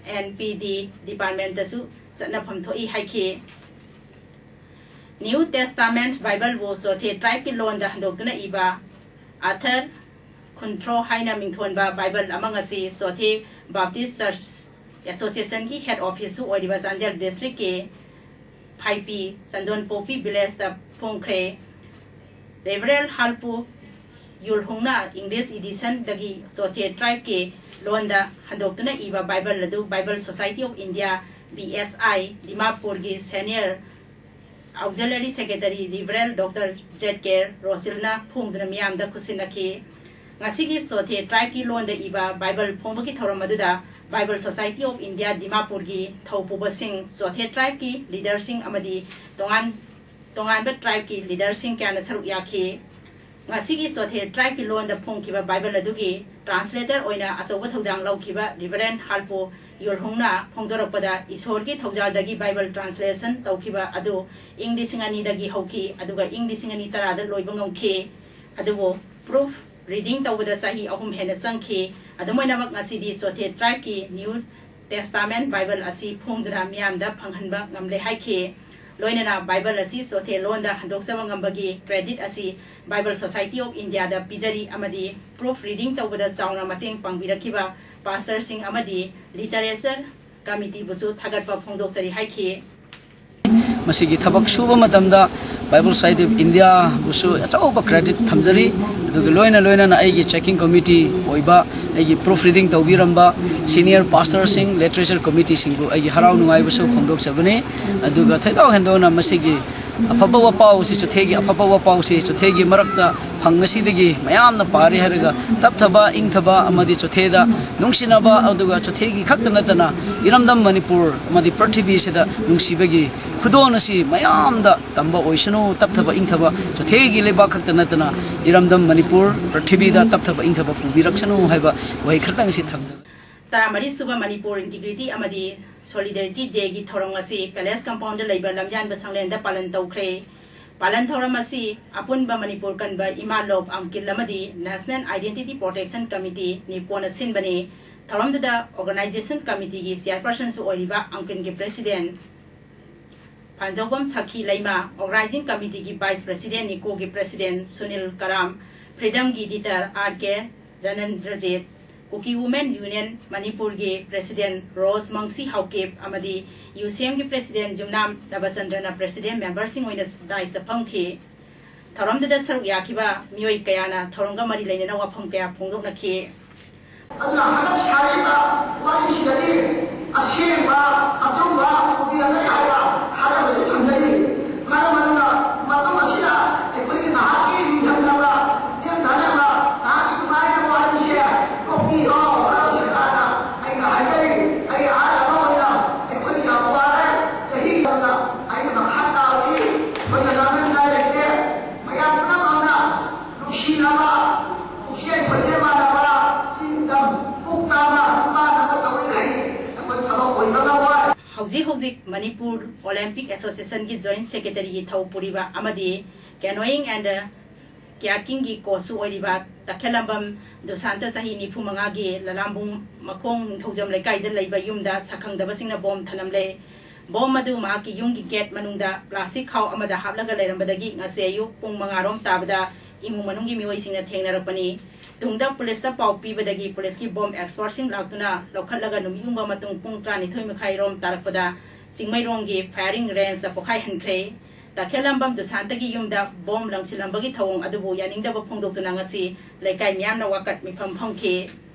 and P D ꯗꯤꯄꯥꯔꯠꯃꯦꯟꯇꯁꯨ ꯆꯠꯅꯐꯝ ꯊꯣꯛꯏ ꯍꯥꯏꯈꯤ꯫ New Testament ꯕꯥꯏꯕꯜꯕꯨ ꯆꯣꯊꯦ ꯇ꯭ꯔꯥꯏꯕꯀꯤ ꯂꯣꯟꯗ ꯍꯟꯗꯣꯛꯇꯨꯅ ꯏꯕ ꯑꯥꯊꯔ ꯈꯨꯟꯊ꯭ꯔꯣ ꯍꯥꯏꯅ ꯃꯤꯡꯊꯣꯟꯕ ꯕꯥꯏꯕꯜ ꯑꯃ ꯉꯁꯤ ꯆꯣꯊꯦ ꯕꯥꯞꯇꯤꯁ ꯆꯔꯆ ꯑꯦꯁꯣꯁꯤꯌꯦꯁꯟꯒꯤ ꯍꯦꯗ ꯑꯣꯐꯤꯁꯁꯨ ꯑꯣꯏꯔꯤꯕ ꯆꯥꯟꯗꯦꯜ ꯗꯤꯁꯇ꯭ꯔꯤꯛꯀꯤ ꯐꯥꯏꯄꯤ ꯆꯟꯗꯣꯟ ꯄꯣꯛꯄꯤ ꯚꯤꯂꯦꯖꯇ ꯐꯣꯡꯈ꯭ꯔꯦ꯫ ꯔꯦꯚꯔꯦꯜ ꯍꯥꯜꯄꯨ ꯌꯨꯜꯍꯨꯡꯅ ꯏꯪꯂꯤꯁ ꯏꯗꯤꯁꯟꯗꯒꯤ ꯆꯣꯊꯦ ꯇ꯭ꯔꯥꯏꯕꯀꯤ ꯂꯣꯟꯗ ꯍꯟꯗꯣꯛꯇꯨꯅ ꯏꯕ ꯕꯥꯏꯕꯜ ꯑꯗꯨ Bible Society of India, B S I, ꯗꯤꯃꯥꯄꯨꯔꯒꯤ ꯁꯦꯅꯤꯌꯔ ꯑꯣꯛꯖꯤꯂꯔꯤ ꯁꯦꯀ꯭ꯔꯦꯇꯔꯤ ꯔꯤꯚꯔꯦꯜ ꯗꯣꯛꯇꯔ ꯖꯦꯠ ꯀꯦ ꯔꯣꯁꯤꯜꯅ ꯐꯣꯡꯗꯨꯅ ꯃꯤꯌꯥꯝꯗ ꯈꯨꯠꯁꯤꯟꯅꯈꯤ꯫ ꯉꯁꯤꯒꯤ ꯆꯣꯊꯦ ꯇ꯭ꯔꯥꯏꯕꯀꯤ ꯂꯣꯟꯗ ꯏꯕ ꯕꯥꯏꯕꯜ ꯐꯣꯡꯕꯒꯤ ꯊꯧꯔꯝ ꯑꯗꯨꯗ Bible Society of India ꯗꯤꯃꯥꯄꯨꯔꯒꯤ ꯊꯧꯄꯨꯕꯁꯤꯡ, ꯆꯣꯊꯦ ꯇ꯭ꯔꯥꯏꯕꯀꯤ ꯂꯤꯗꯔꯁꯤꯡ ꯑꯃꯗꯤ ꯇꯣꯉꯥꯟ ꯇꯣꯉꯥꯟꯕ ꯇ꯭ꯔꯥꯏꯕꯀꯤ ꯂꯤꯗꯔꯁꯤꯡ ꯀꯌꯥꯅ ꯁꯔꯨꯛ ꯌꯥꯈꯤ꯫ ꯉꯁꯤꯒꯤ ꯆꯣꯊꯦ ꯇ꯭ꯔꯥꯏꯕꯀꯤ ꯂꯣꯟꯗ ꯐꯣꯡꯈꯤꯕ ꯕꯥꯏꯕꯜ ꯑꯗꯨꯒꯤ ꯇ꯭ꯔꯥꯟꯁꯂꯦꯇꯔ ꯑꯣꯏꯅ ꯑꯆꯧꯕ ꯊꯧꯗꯥꯡ ꯂꯧꯈꯤꯕ ꯔꯤꯚꯔꯦꯟ ꯍꯥꯜꯄꯣ ꯌꯣꯜꯍꯣꯡꯅ ꯐꯣꯡꯗꯣꯔꯛꯄꯗ, ꯏꯁꯣꯔꯒꯤ ꯊꯧꯖꯥꯜꯗꯒꯤ ꯕꯥꯏꯕꯜ ꯇ꯭ꯔꯥꯟꯁꯂꯦꯁꯟ ꯇꯧꯈꯤꯕ ꯑꯗꯨ ꯏꯪ ꯂꯤꯁꯤꯡ ꯑꯅꯤꯗꯒꯤ ꯍꯧꯈꯤ, ꯑꯗꯨꯒ ꯏꯪ ꯂꯤꯁꯤꯡ ꯑꯅꯤ ꯇꯔꯥꯗ ꯂꯣꯏꯕ ꯉꯝꯈꯤ꯫ ꯑꯗꯨꯕꯨ ꯄ꯭ꯔꯨꯐ ꯔꯤꯗꯤꯡ ꯇꯧꯕꯗ ꯆꯍꯤ ꯑꯍꯨꯝ ꯍꯦꯟꯅ ꯆꯪꯈꯤ꯫ ꯑꯗꯨꯝ ꯑꯣꯏꯅꯃꯛ, ꯉꯁꯤꯗꯤ ꯆꯣꯊꯦ ꯇ꯭ꯔꯥꯏꯕꯀꯤ ꯅ꯭ꯌꯨ ꯇꯦꯁꯇꯥꯃꯦꯟ ꯕꯥꯏꯕꯜ ꯑꯁꯤ ꯐꯣꯡꯗꯨꯅ ꯃꯤꯌꯥꯝꯗ ꯐꯪꯍꯟꯕ ꯉꯝꯂꯦ ꯍꯥꯏꯈꯤ꯫ ꯂꯣꯏꯅꯅ ꯕꯥꯏꯕꯜ ꯑꯁꯤ ꯆꯣꯊꯦ ꯂꯣꯟꯗ ꯍꯟꯗꯣꯛꯆꯕ ꯉꯝꯕꯒꯤ ꯀ꯭ꯔꯦꯗꯤꯠ ꯑꯁꯤ Bible Society of India ꯗ ꯄꯤꯖꯔꯤ ꯑꯃꯗꯤ ꯄ꯭ꯔꯨꯐ ꯔꯤꯗꯤꯡ ꯇꯧꯕꯗ ꯆꯥꯎꯅ ꯃꯇꯦꯡ ꯄꯥꯡꯕꯤꯔꯛꯈꯤꯕ ꯄꯥꯁꯇꯔꯁꯤꯡ ꯑꯃꯗꯤ ꯂꯤꯇꯔꯦꯆꯔ ꯀꯃꯤꯇꯤꯕꯨꯁꯨ ꯊꯥꯒꯠꯄ ꯐꯣꯡꯗꯣꯛꯆꯔꯤ ꯍꯥꯏꯈꯤ꯫ ꯃꯁꯤꯒꯤ ꯊꯕꯛ ꯁꯨꯕ ꯃꯇꯝꯗ Bible Society of India ꯕꯨꯁꯨ ꯑꯆꯧꯕ ꯀ꯭ꯔꯦꯗꯤꯠ ꯊꯝꯖꯔꯤ꯫ ꯑꯗꯨꯒ ꯂꯣꯏꯅ ꯂꯣꯏꯅꯅ ꯑꯩꯒꯤ ꯆꯦꯀꯤꯡ ꯀꯃꯤꯇꯤ ꯑꯣꯏꯕ, ꯑꯩꯒꯤ ꯄ꯭ꯔꯨꯐ ꯔꯤꯗꯤꯡ ꯇꯧꯕꯤꯔꯝꯕ ꯁꯤꯅꯤꯌꯔ ꯄꯥꯁꯇꯔꯁꯤꯡ, ꯂꯤꯇꯔꯦꯆꯔ ꯀꯃꯤꯇꯤꯁꯤꯡꯕꯨ ꯑꯩꯒꯤ ꯍꯔꯥꯎ ꯅꯨꯡꯉꯥꯏꯕꯁꯨ ꯐꯣꯡꯗꯣꯛꯆꯕꯅꯤ꯫ ꯑꯗꯨꯒ ꯊꯣꯏꯗꯣꯛ ꯍꯦꯟꯗꯣꯛꯅ ꯃꯁꯤꯒꯤ ꯑꯐꯕ ꯋꯥꯄꯥꯎꯁꯤ, ꯆꯣꯊꯦꯒꯤ ꯑꯐꯕ ꯋꯥꯄꯥꯎꯁꯤ ꯆꯣꯊꯦꯒꯤ ꯃꯔꯛꯇ ꯐꯪ ꯑꯁꯤꯗꯒꯤ ꯃꯌꯥꯝꯅ ꯄꯥꯔꯤ ꯍꯥꯏꯔꯒ ꯇꯞꯊꯕ, ꯏꯪꯊꯕ ꯑꯃꯗꯤ ꯆꯣꯊꯦꯗ ꯅꯨꯡꯁꯤꯅꯕ, ꯑꯗꯨꯒ ꯆꯣꯊꯦꯒꯤ ꯈꯛꯇ ꯅꯠꯇꯅ ꯏꯔꯝꯗꯝ ꯃꯅꯤꯄꯨꯔ ꯑꯃꯗꯤ ꯄ꯭ꯔꯤꯊꯤꯕꯤꯁꯤꯗ ꯅꯨꯡꯁꯤꯕꯒꯤ ꯈꯨꯗꯣꯜ ꯑꯁꯤ ꯃꯌꯥꯝꯗ ꯇꯝꯕ ꯑꯣꯏꯁꯅꯨ꯫ ꯇꯞꯊꯕ ꯏꯪꯊꯕ ꯆꯣꯊꯦꯒꯤ ꯂꯩꯕꯥꯛ ꯈꯛꯇ ꯅꯠꯇꯅ ꯏꯔꯝꯗꯝ ꯃꯅꯤꯄꯨꯔ ꯄ꯭ꯔꯤꯊꯤꯕꯤꯗ ꯇꯞꯊꯕ ꯏꯪꯊꯕ ꯄꯨꯕꯤꯔꯛꯁꯅꯨ ꯍꯥꯏꯕ ꯋꯥꯍꯩ ꯈꯛꯇꯪ ꯑꯁꯤ ꯊꯝꯖꯒꯦ꯫ ꯇꯔꯥꯃꯔꯤ ꯁꯨꯕ ꯃꯅꯤꯄꯨꯔ ꯏꯟꯇꯤꯒ꯭ꯔꯤꯇꯤ ꯑꯃꯗꯤ ꯁꯣꯂꯤꯗꯥꯔꯤꯇꯤ ꯗꯦꯒꯤ ꯊꯧꯔꯝ ꯑꯁꯤ ꯄꯦꯂꯦꯁ ꯀꯝꯄꯥꯎꯟꯗ ꯂꯩꯕ ꯂꯝꯌꯥꯟꯕ ꯁꯪꯂꯦꯟꯗ ꯄꯥꯂꯟ ꯇꯧꯈ꯭ꯔꯦ꯫ ꯄꯥꯂꯟ ꯊꯧꯔꯝ ꯑꯁꯤ ꯑꯄꯨꯟꯕ ꯃꯅꯤꯄꯨꯔ ꯀꯟꯕ ꯏꯃꯥ ꯂꯣꯞ ꯑꯪꯀꯤꯜ ꯑꯃꯗꯤ ꯅꯦꯁꯅꯦꯜ ꯑꯥꯏꯗꯦꯟꯇꯤꯇꯤ ꯄ꯭ꯔꯣꯇꯦꯛꯁꯟ ꯀꯃꯤꯇꯤ, ꯅꯤꯞꯀꯣꯅ ꯁꯤꯟꯕꯅꯤ꯫ ꯊꯧꯔꯝꯗꯨꯗ ꯑꯣꯔꯒꯅꯥꯏꯖꯦꯁꯟ ꯀꯃꯤꯇꯤꯒꯤ ꯆꯤꯌꯔꯄꯔꯁꯟꯁꯨ ꯑꯣꯏꯔꯤꯕ ꯑꯪꯀꯤꯜꯒꯤ ꯄ꯭ꯔꯦꯁꯤꯗꯦꯟ ꯐꯥꯟꯖꯧꯕꯝ ꯁꯈꯤ ꯂꯩꯃ, ꯑꯣꯔꯒꯅꯥꯏꯖꯤꯡ ꯀꯃꯤꯇꯤꯒꯤ ꯚꯥꯏꯁ ꯄ꯭ꯔꯦꯁꯤꯗꯦꯟ, ꯅꯤꯞꯀꯣꯒꯤ ꯄ꯭ꯔꯦꯁꯤꯗꯦꯟ ꯁꯨꯅꯤꯜ ꯀꯔꯥꯝ, ꯐ꯭ꯔꯤꯗꯝꯒꯤ editor R K Ranandrajit, Kuki women union ꯃꯅꯤꯄꯨꯔꯒꯤ ꯄ꯭ꯔꯦꯁꯤꯗꯦꯟ ꯔꯣꯁ ꯃꯪꯁꯤ ꯍꯥꯎꯀꯤꯞ ꯑꯃꯗꯤ ꯌꯨꯁꯦꯝꯒꯤ ꯄ꯭ꯔꯦꯁꯤꯗꯦꯟ ꯖꯨꯝꯅꯥꯝ ꯅꯕꯆꯟꯗ꯭ꯔꯅ ꯄ꯭ꯔꯦꯁꯤꯗꯦꯟ ꯃꯦꯝꯕꯔꯁꯤꯡ ꯑꯣꯏꯅ ꯗꯥꯏꯁꯇ ꯐꯝꯈꯤ꯫ ꯊꯧꯔꯝꯗꯨꯗ ꯁꯔꯨꯛ ꯌꯥꯈꯤꯕ ꯃꯤꯑꯣꯏ ꯀꯌꯥꯅ ꯊꯧꯔꯝꯒ ꯃꯔꯤ ꯂꯩꯅꯅ ꯋꯥꯐꯝ ꯀꯌꯥ ꯐꯣꯡꯗꯣꯛꯅꯈꯤ꯫ ꯑꯗꯨꯅ ꯍꯟꯗꯛ ꯁꯥꯔꯤꯕ ꯋꯥꯔꯤꯁꯤꯗꯗꯤ ꯑꯁꯦꯡꯕ, ꯑꯆꯨꯝꯕ ꯄꯨꯕꯤꯔꯛꯀꯅꯤ ꯍꯥꯏꯕ ꯊꯥꯖꯕꯁꯨ ꯊꯝꯖꯔꯤ꯫ ꯃꯔꯝ ꯑꯗꯨꯅ ꯃꯇꯝ ꯑꯁꯤꯗ ꯑꯩꯈꯣꯏꯒꯤ ꯅꯍꯥꯛꯀꯤ ꯅꯤꯡꯊꯝꯅꯕ, ꯅꯤꯡꯊꯝꯅꯕ, ꯅꯍꯥꯛꯀꯤ ꯅꯨꯡꯉꯥꯏꯅꯕ ꯋꯥꯔꯤꯁꯦ ꯀꯣꯛꯄꯤꯔꯣ꯫ ꯃꯔꯝ ꯁꯔꯀꯥꯔꯅ ꯑꯩꯅ ꯍꯥꯏꯖꯔꯤ, ꯑꯩ ꯑꯍꯜ ꯑꯃ ꯑꯣꯏꯅ ꯑꯩꯈꯣꯏ ꯌꯥꯝ ꯋꯥꯔꯦ꯫ ꯆꯍꯤ ꯑꯃꯗ ꯑꯩꯅ ꯃꯈꯥ ꯇꯥꯕꯗꯤ ꯑꯩꯈꯣꯏꯅ ꯉꯥꯡꯅꯅꯤꯡꯉꯥꯏ ꯂꯩꯇꯦ꯫ ꯃꯌꯥꯝ ꯄꯨꯝꯅꯃꯛꯅ ꯅꯨꯡꯁꯤꯅꯕ, ꯄꯨꯛꯆꯦꯜ ꯈꯣꯏꯖꯦꯜ ꯃꯥꯟꯅꯕ, ꯆꯤꯡ ꯇꯝ ꯄꯨꯛ ꯇꯥꯕ ꯅꯨꯄꯥ ꯅꯨꯄꯥ ꯇꯧꯔꯤꯈꯩ ꯑꯩꯈꯣꯏ ꯊꯕꯛ ꯑꯣꯏꯕ ꯉꯝꯃꯣꯏ꯫ ꯍꯧꯖꯤꯛ ꯍꯧꯖꯤꯛ ꯃꯅꯤꯄꯨꯔ ꯑꯣꯂꯦꯝꯄꯤꯛ ꯑꯦꯁꯣꯁꯤꯌꯦꯁꯟꯒꯤ ꯖꯣꯏꯟꯠ ꯁꯦꯀ꯭ꯔꯦꯇꯔꯤꯒꯤ ꯊꯧ ꯄꯨꯔꯤꯕ ꯑꯃꯗꯤ ꯀꯦꯅꯣꯌꯤꯡ ꯑꯦꯟ ꯀ꯭ꯌꯥꯀꯤꯡꯒꯤ ꯀꯣꯆꯁꯨ ꯑꯣꯏꯔꯤꯕ ꯇꯈꯦꯜꯂꯝꯕꯝ ꯗꯨꯁꯥꯟꯇ, ꯆꯍꯤ ꯅꯤꯐꯨ ꯃꯉꯥꯒꯤ, ꯂꯂꯥꯝꯕꯨꯡ ꯃꯈꯣꯡ ꯅꯤꯡꯊꯧꯖꯝ ꯂꯩꯀꯥꯏꯗ ꯂꯩꯕ ꯌꯨꯝꯗ ꯁꯛꯈꯪꯗꯕꯁꯤꯡꯅ ꯕꯣꯝ ꯊꯅꯝꯂꯦ꯫ ꯕꯣꯝ ꯑꯗꯨ ꯃꯍꯥꯛꯀꯤ ꯌꯨꯝꯒꯤ ꯒꯦꯠ ꯃꯅꯨꯡꯗ ꯄ꯭ꯂꯥꯁꯇꯤꯛ ꯈꯥꯎ ꯑꯃꯗ ꯍꯥꯞꯂꯒ ꯂꯩꯔꯝꯕꯗꯒꯤ ꯉꯁꯤ ꯑꯌꯨꯛ ꯄꯨꯡ ꯃꯉꯥ ꯔꯣꯝ ꯇꯥꯕꯗ ꯏꯃꯨꯡ ꯃꯅꯨꯡꯒꯤ ꯃꯤꯑꯣꯏꯁꯤꯡꯅ ꯊꯦꯡꯅꯔꯛꯄꯅꯤ꯫ ꯇꯨꯡꯗ ꯄꯨꯂꯤꯁꯇ ꯄꯥꯎ ꯄꯤꯕꯗꯒꯤ ꯄꯨꯂꯤꯁꯀꯤ ꯕꯣꯝ ꯑꯦꯛꯁꯄꯔꯠꯁꯤꯡ ꯂꯥꯛꯇꯨꯅ ꯂꯧꯈꯠꯂꯒ ꯅꯨꯃꯤꯠ ꯌꯨꯡꯕ ꯃꯇꯨꯡ ꯄꯨꯡ ꯇꯔꯥꯅꯤꯊꯣꯏ ꯃꯈꯥꯏ ꯔꯣꯝ ꯇꯥꯔꯛꯄꯗ ꯆꯤꯡꯃꯩꯔꯣꯡꯒꯤ ꯐꯥꯌꯔꯤꯡ ꯔꯦꯟꯖꯇ ꯄꯣꯈꯥꯏꯍꯟꯈ꯭ꯔꯦ꯫ ꯇꯈꯦꯜꯂꯝꯕꯝ ꯗꯨꯁꯥꯟꯇꯒꯤ ꯌꯨꯝꯗ ꯕꯣꯝ ꯂꯪꯁꯤꯜꯂꯝꯕꯒꯤ ꯊꯧꯑꯣꯡ ꯑꯗꯨꯕꯨ ꯌꯥꯅꯤꯡꯗꯕ ꯐꯣꯡꯗꯣꯛꯇꯨꯅ ꯉꯁꯤ ꯂꯩꯀꯥꯏ ꯃꯤꯌꯥꯝꯅ ꯋꯥꯀꯠ ꯃꯤꯐꯝ ꯐꯝꯈꯤ꯫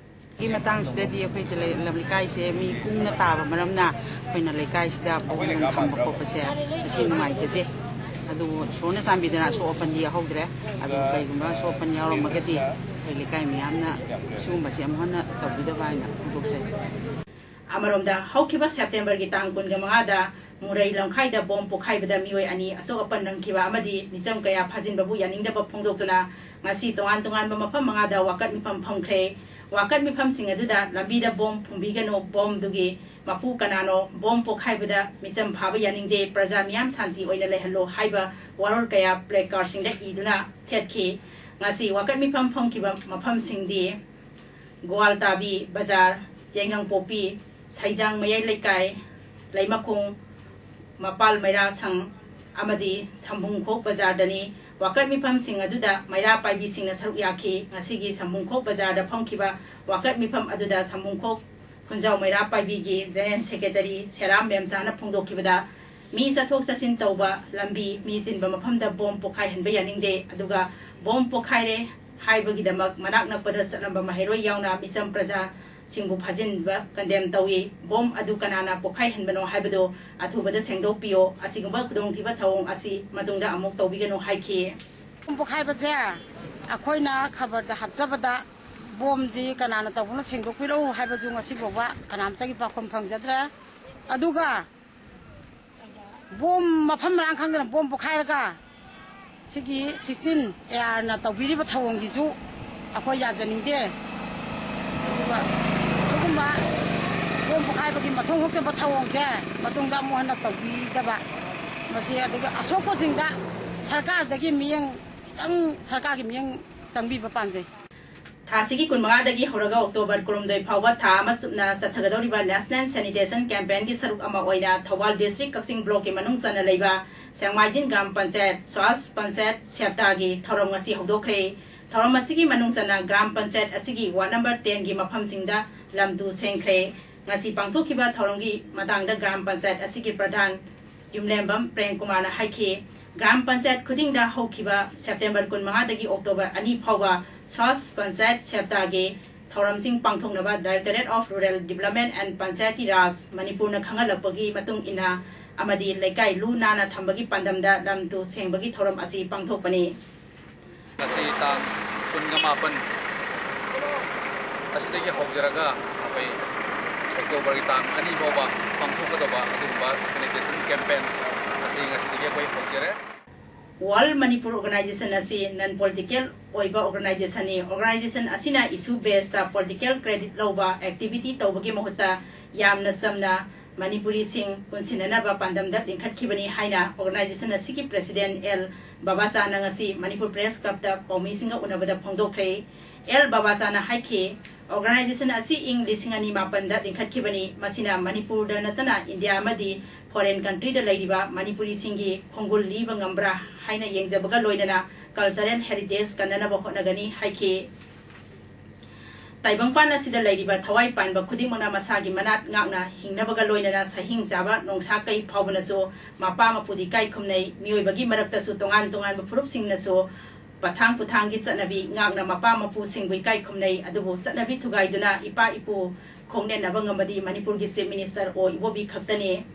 ꯒꯤ ꯃꯇꯥꯡꯁꯤꯗꯗꯤ ꯑꯩꯈꯣꯏꯁꯦ ꯂꯩ-, ꯂꯝ ꯂꯩꯀꯥꯏꯁꯦ ꯃꯤ ꯀꯨꯡꯅ ꯇꯥꯕ ꯃꯔꯝꯅ ꯑꯩꯈꯣꯏꯅ ꯂꯩꯀꯥꯏꯁꯤꯗ ꯕꯣꯝ ꯅꯨꯡ ꯊꯝꯕ ꯈꯣꯠꯄꯁꯦ ꯑꯁꯤ ꯅꯨꯡꯉꯥꯏꯖꯗꯦ꯫ ꯑꯗꯨꯕꯨ ꯏꯁꯣꯔꯅ ꯆꯥꯟꯕꯤꯗꯅ ꯑꯁꯣꯛ ꯑꯄꯟꯗꯤ ꯌꯥꯎꯍꯧꯗ꯭ꯔꯦ꯫ ꯑꯗꯨ ꯀꯩꯒꯨꯝꯕ ꯑꯁꯣꯛ ꯑꯄꯟ ꯌꯥꯎꯔꯝꯃꯒꯗꯤ ꯑꯩꯈꯣꯏ ꯂꯩꯀꯥꯏ ꯃꯤꯌꯥꯝꯅ ꯁꯤꯒꯨꯝꯕꯁꯤ ꯑꯃꯨꯛ ꯍꯟꯅ ꯇꯧꯕꯤꯗꯕ ꯍꯥꯏꯅ ꯐꯣꯡꯗꯣꯛꯆꯔꯤ꯫ ꯑꯃꯔꯣꯝꯗ, ꯍꯧꯈꯤꯕ ꯁꯦꯞꯇꯦꯝꯕꯔꯒꯤ ꯇꯥꯡ ꯀꯨꯟꯃꯉꯥꯗ ꯃꯨꯔꯩ ꯂꯝꯈꯥꯏꯗ ꯕꯣꯝ ꯄꯣꯈꯥꯏꯕꯗ ꯃꯤꯑꯣꯏ ꯑꯅꯤ ꯑꯁꯣꯛ ꯑꯄꯟ ꯅꯪꯈꯤꯕ ꯑꯃꯗꯤ ꯃꯤꯆꯝ ꯀꯌꯥ ꯐꯥꯖꯤꯟꯕꯕꯨ ꯌꯥꯅꯤꯡꯗꯕ ꯐꯣꯡꯗꯣꯛꯇꯨꯅ ꯉꯁꯤ ꯇꯣꯉꯥꯟ ꯇꯣꯉꯥꯟꯕ ꯃꯐꯝ ꯃꯉꯥꯗ ꯋꯥꯀꯠ ꯃꯤꯐꯝ ꯐꯝꯈ꯭ꯔꯦ꯫ ꯋꯥꯀꯠ ꯃꯤꯐꯝꯁꯤꯡ ꯑꯗꯨꯗ "ꯂꯝꯕꯤꯗ ꯕꯣꯝ ꯐꯨꯝꯕꯤꯒꯅꯨ, ꯕꯣꯝꯗꯨꯒꯤ ꯃꯄꯨ ꯀꯅꯥꯅꯣ, ꯕꯣꯝ ꯄꯣꯈꯥꯏꯕꯗ ꯃꯤꯆꯝ ꯐꯥꯕ ꯌꯥꯅꯤꯡꯗꯦ, ꯄ꯭ꯔꯖꯥ ꯃꯤꯌꯥꯝ ꯁꯥꯟꯇꯤ ꯑꯣꯏꯅ ꯂꯩꯍꯜꯂꯣ" ꯍꯥꯏꯕ ꯋꯥꯔꯣꯜ ꯀꯌꯥ ꯄ꯭ꯂꯦ ꯀꯥꯔꯗꯁꯤꯡꯗ ꯏꯗꯨꯅ ꯊꯦꯠꯈꯤ꯫ ꯉꯁꯤ ꯋꯥꯀꯠ ꯃꯤꯐꯝ ꯐꯝꯈꯤꯕ ꯃꯐꯝꯁꯤꯡꯗꯤ ꯒ꯭ꯋꯥꯜꯇꯥꯕꯤ ꯕꯖꯥꯔ, ꯌꯥꯏꯉꯪꯄꯣꯛꯄꯤ, ꯁꯩꯖꯥꯡ ꯃꯌꯥꯏ ꯂꯩꯀꯥꯏ, ꯂꯩꯃꯈꯣꯡ, ꯃꯄꯥꯜ ꯃꯩꯔꯥ ꯁꯪ ꯑꯃꯗꯤ ꯁꯝꯕꯨꯡꯈꯣꯛ ꯕꯖꯥꯔꯗꯅꯤ꯫ ꯋꯥꯀꯠ ꯃꯤꯐꯝꯁꯤꯡ ꯑꯗꯨꯗ ꯃꯩꯔꯥ ꯄꯥꯏꯕꯤꯁꯤꯡꯅ ꯁꯔꯨꯛ ꯌꯥꯈꯤ꯫ ꯉꯁꯤꯒꯤ ꯁꯝꯕꯨꯡꯈꯣꯛ ꯕꯖꯥꯔꯗ ꯐꯝꯈꯤꯕ ꯋꯥꯀꯠ ꯃꯤꯐꯝ ꯑꯗꯨꯗ ꯁꯝꯕꯨꯡꯈꯣꯛ ꯈꯨꯟꯖꯥꯎ ꯃꯩꯔꯥ ꯄꯥꯏꯕꯤꯒꯤ ꯖꯦꯅꯦꯔꯦꯜ ꯁꯦꯀ꯭ꯔꯦꯇꯔꯤ ꯁꯦꯔꯥꯝ ꯃꯦꯝꯆꯥꯅ ꯐꯣꯡꯗꯣꯛꯈꯤꯕꯗ, ꯃꯤ ꯆꯠꯊꯣꯛ ꯆꯠꯁꯤꯟ ꯇꯧꯕ ꯂꯝꯕꯤ, ꯃꯤ ꯆꯤꯟꯕ ꯃꯐꯝꯗ ꯕꯣꯝ ꯄꯣꯈꯥꯏꯍꯟꯕ ꯌꯥꯅꯤꯡꯗꯦ, ꯑꯗꯨꯒ ꯕꯣꯝ ꯄꯣꯈꯥꯏꯔꯦ ꯍꯥꯏꯕꯒꯤꯗꯃꯛ ꯃꯅꯥꯛ ꯅꯛꯄꯗ ꯆꯠꯂꯝꯕ ꯃꯍꯩꯔꯣꯏ ꯌꯥꯎꯅ ꯃꯤꯆꯝ ꯄ꯭ꯔꯖꯥꯁꯤꯡꯕꯨ ꯐꯥꯖꯤꯟꯕ ꯀꯟꯗꯦꯝ ꯇꯧꯏ꯫ ꯕꯣꯝ ꯑꯗꯨ ꯀꯅꯥꯅ ꯄꯣꯈꯥꯏꯍꯟꯕꯅꯣ ꯍꯥꯏꯕꯗꯨ ꯑꯊꯨꯕꯗ ꯁꯦꯡꯗꯣꯛꯄꯤꯌꯣ꯫ ꯑꯁꯤꯒꯨꯝꯕ ꯈꯨꯗꯣꯡꯊꯤꯕ ꯊꯧꯑꯣꯡ ꯑꯁꯤ ꯃꯇꯨꯡꯗ ꯑꯃꯨꯛ ꯇꯧꯕꯤꯒꯅꯨ ꯍꯥꯏꯈꯤ꯫ ꯕꯣꯝ ꯄꯣꯈꯥꯏꯕꯁꯦ ꯑꯩꯈꯣꯏꯅ ꯈꯕꯔꯗ ꯍꯥꯞꯆꯕꯗ ꯕꯣꯝꯁꯤ ꯀꯅꯥꯅ ꯇꯧꯕꯅꯣ ꯁꯦꯡꯗꯣꯛꯄꯤꯔꯛꯎ ꯍꯥꯏꯕꯁꯨ ꯉꯁꯤ ꯐꯥꯎꯕ ꯀꯅꯥꯝꯇꯒꯤ ꯄꯥꯎꯈꯨꯝ ꯐꯪꯖꯗ꯭ꯔꯦ꯫ ꯑꯗꯨꯒ ꯕꯣꯝ ꯃꯐꯝ ꯃꯔꯥꯡ ꯈꯪꯗꯅ ꯕꯣꯝ ꯄꯣꯈꯥꯏꯔꯒ ꯁꯤꯒꯤ ꯁꯤꯛꯁꯇꯤꯟ ꯑꯦ ꯑꯥꯔꯅ ꯇꯧꯕꯤꯔꯤꯕ ꯊꯧꯑꯣꯡꯁꯤꯁꯨ ꯑꯩꯈꯣꯏ ꯌꯥꯖꯅꯤꯡꯗꯦ꯫ ꯑꯗꯨꯒ ꯁꯤꯒꯨꯝꯕ ꯕꯣꯝ ꯄꯣꯈꯥꯏꯕꯒꯤ ꯃꯊꯣꯡ ꯍꯨꯛꯇꯕ ꯊꯧꯑꯣꯡꯁꯦ ꯃꯇꯨꯡꯗ ꯑꯃꯨꯛ ꯍꯟꯅ ꯇꯧꯕꯤꯗꯕ, ꯃꯁꯤ ꯑꯗꯒꯤ ꯑꯁꯣꯛꯄꯁꯤꯡꯗ ꯁꯔꯀꯥꯔꯗꯒꯤ ꯃꯤꯠꯌꯦꯡ ꯈꯤꯇꯪ, ꯁꯔꯀꯥꯔꯒꯤ ꯃꯤꯠꯌꯦꯡ ꯆꯪꯕꯤꯕ ꯄꯥꯝꯖꯩ꯫ ꯊꯥꯁꯤꯒꯤ ꯀꯨꯟꯃꯉꯥꯗꯒꯤ ꯍꯧꯔꯒ ꯑꯣꯛꯇꯣꯕꯔ ꯀꯨꯟꯍꯨꯝꯗꯣꯏ ꯐꯥꯎꯕ ꯊꯥ ꯑꯃ ꯆꯨꯞꯅ ꯆꯠꯊꯒꯗꯧꯔꯤꯕ National Sanitation Campaignꯒꯤ ꯁꯔꯨꯛ ꯑꯃ ꯑꯣꯏꯅ ꯊꯧꯕꯥꯜ district ꯀꯛꯆꯤꯡ blockꯀꯤ ꯃꯅꯨꯡ ꯆꯟꯅ ꯂꯩꯕ ꯁꯦꯡꯃꯥꯏꯖꯤꯡ ꯒ꯭ꯔꯥꯝ ꯄꯟꯆꯥꯌꯠ ꯁ꯭ꯋꯥꯁ ꯄꯟꯆꯥꯌꯠ ꯁꯦꯞꯇꯥꯒꯤ ꯊꯧꯔꯝ ꯉꯁꯤ ꯍꯧꯗꯣꯛꯈ꯭ꯔꯦ꯫ ꯊꯧꯔꯝ ꯑꯁꯤꯒꯤ ꯃꯅꯨꯡ ꯆꯟꯅ ꯒ꯭ꯔꯥꯝ ꯄꯟꯆꯥꯌꯠ ꯑꯁꯤꯒꯤ ward number tenꯒꯤ ꯃꯐꯝꯁꯤꯡꯗ ꯂꯝ ꯇꯨ ꯁꯦꯡꯈ꯭ꯔꯦ꯫ ꯉꯁꯤ ꯄꯥꯡꯊꯣꯛꯈꯤꯕ ꯊꯧꯔꯝꯒꯤ ꯃꯇꯥꯡꯗ ꯒ꯭ꯔꯥꯝ ꯄꯟꯆꯥꯌꯠ ꯑꯁꯤꯒꯤ ꯄ꯭ꯔꯙꯥꯟ ꯌꯨꯝꯂꯦꯝꯕꯝ ꯄ꯭ꯔꯦꯝ ꯀꯨꯃꯥꯔꯅ ꯍꯥꯏꯈꯤ꯫ ꯒ꯭ꯔꯥꯝ ꯄꯟꯆꯥꯌꯠ ꯈꯨꯗꯤꯡꯗ ꯍꯧꯈꯤꯕ ꯁꯦꯞꯇꯦꯝꯕꯔ ꯀꯨꯟꯃꯉꯥꯗꯒꯤ ꯑꯣꯛꯇꯣꯕꯔ ꯑꯅꯤ ꯐꯥꯎꯕ ꯁ꯭ꯋꯥꯁ ꯄꯟꯆꯥꯌꯠ ꯁꯦꯞꯇꯥꯒꯤ ꯊꯧꯔꯝꯁꯤꯡ ꯄꯥꯡꯊꯣꯛꯅꯕ Directorate of Rural Development and Panchayati Raj ꯃꯅꯤꯄꯨꯔꯅ ꯈꯪꯍꯜꯂꯛꯄꯒꯤ ꯃꯇꯨꯡ ꯏꯟꯅ ꯑꯃꯗꯤ ꯂꯩꯀꯥꯏ ꯂꯨ ꯅꯥꯟꯅ ꯊꯝꯕꯒꯤ ꯄꯥꯟꯗꯝꯗ ꯂꯝ ꯇꯨ ꯁꯦꯡꯕꯒꯤ ꯊꯧꯔꯝ ꯑꯁꯤ ꯄꯥꯡꯊꯣꯛꯄꯅꯤ꯫ ꯉꯁꯤ ꯇꯥꯡ ꯀꯨꯟꯒ ꯃꯥꯄꯟ ꯑꯁꯤꯗꯒꯤ ꯍꯧꯖꯔꯒ ꯑꯩꯈꯣꯏ ꯑꯣꯛꯇꯣꯕꯔꯒꯤ ꯇꯥꯡ ꯑꯅꯤ ꯐꯥꯎꯕ ꯄꯥꯡꯊꯣꯛꯀꯗꯧꯕ ꯑꯗꯨꯒꯨꯝꯕ sanitation campaign ꯑꯁꯤ ꯉꯁꯤꯗꯒꯤ ꯑꯩꯈꯣꯏ ꯍꯧꯖꯔꯦ꯫ World Manipur Organization ꯑꯁꯤ non political ꯑꯣꯏꯕ organizationꯅꯤ꯫ Organization ꯑꯁꯤꯅ issue basedꯇ political credit ꯂꯧꯕ activity ꯇꯧꯕꯒꯤ ꯃꯍꯨꯠꯇ ꯌꯥꯝꯅ ꯆꯝꯅ ꯃꯅꯤꯄꯨꯔꯤꯁꯤꯡ ꯄꯨꯟꯁꯤꯟꯅꯅꯕ ꯄꯥꯟꯗꯝꯗ ꯂꯤꯡꯈꯠꯈꯤꯕꯅꯤ ꯍꯥꯏꯅ organization ꯑꯁꯤꯒꯤ president ꯑꯦꯜ ꯕꯕꯥꯆꯥꯅ ꯉꯁꯤ ꯃꯅꯤꯄꯨꯔ Press Clubꯇ ꯄꯥꯎꯃꯤꯁꯤꯡꯒ ꯎꯅꯕꯗ ꯐꯣꯡꯗꯣꯛꯈ꯭ꯔꯦ꯫ ꯑꯦꯜ ꯕꯕꯥꯆꯥꯅ ꯍꯥꯏꯈꯤ, organization ꯑꯁꯤ ꯏꯪ ꯂꯤꯁꯤꯡ ꯑꯅꯤ ꯃꯥꯄꯟꯗ ꯂꯤꯡꯈꯠꯈꯤꯕꯅꯤ꯫ ꯃꯁꯤꯅ ꯃꯅꯤꯄꯨꯔꯗ ꯅꯠꯇꯅ ꯏꯟꯗꯤꯌꯥ ꯑꯃꯗꯤ foreign countryꯗ ꯂꯩꯔꯤꯕ ꯃꯅꯤꯄꯨꯔꯤꯁꯤꯡꯒꯤ ꯈꯣꯡꯒꯨꯜ ꯂꯤꯕ ꯉꯝꯕ꯭ꯔꯥ ꯍꯥꯏꯅ ꯌꯦꯡꯖꯕꯒ ꯂꯣꯏꯅꯅ cultural heritage ꯀꯟꯅꯅꯕ ꯍꯣꯠꯅꯒꯅꯤ ꯍꯥꯏꯈꯤ꯫ ꯇꯥꯏꯕꯪꯄꯥꯟ ꯑꯁꯤꯗ ꯂꯩꯔꯤꯕ ꯊꯋꯥꯏ ꯄꯥꯟꯕ ꯈꯨꯗꯤꯡꯃꯛꯅ ꯃꯁꯥꯒꯤ ꯃꯅꯥꯠ ꯉꯥꯛꯅ ꯍꯤꯡꯅꯕꯒ ꯂꯣꯏꯅꯅ ꯁꯍꯤꯡ ꯆꯥꯕ ꯅꯣꯡꯁꯥ ꯀꯩ ꯐꯥꯎꯕꯅꯁꯨ ꯃꯄꯥ ꯃꯄꯨꯗꯤ ꯏꯀꯥꯏ ꯈꯨꯝꯅꯩ꯫ ꯃꯤꯑꯣꯏꯕꯒꯤ ꯃꯔꯛꯇꯁꯨ ꯇꯣꯉꯥꯟ ꯇꯣꯉꯥꯟꯕ ꯐꯨꯔꯨꯞꯁꯤꯡꯅꯁꯨ ꯄꯊꯥꯡ ꯄꯨꯊꯥꯡꯒꯤ ꯆꯠꯅꯕꯤ ꯉꯥꯛꯅ ꯃꯄꯥ ꯃꯄꯨꯁꯤꯡꯕꯨ ꯏꯀꯥꯏ ꯈꯨꯝꯅꯩ꯫ ꯑꯗꯨꯕꯨ ꯆꯠꯅꯕꯤ ꯊꯨꯒꯥꯏꯗꯨꯅ ꯏꯄꯥ ꯏꯄꯨ ꯈꯣꯡꯅꯦꯟꯅꯕ ꯉꯝꯕꯗꯤ ꯃꯅꯤꯄꯨꯔꯒꯤ Chief Minister ꯑꯣ ꯏꯕꯣꯕꯤ ꯈꯛꯇꯅꯤ꯫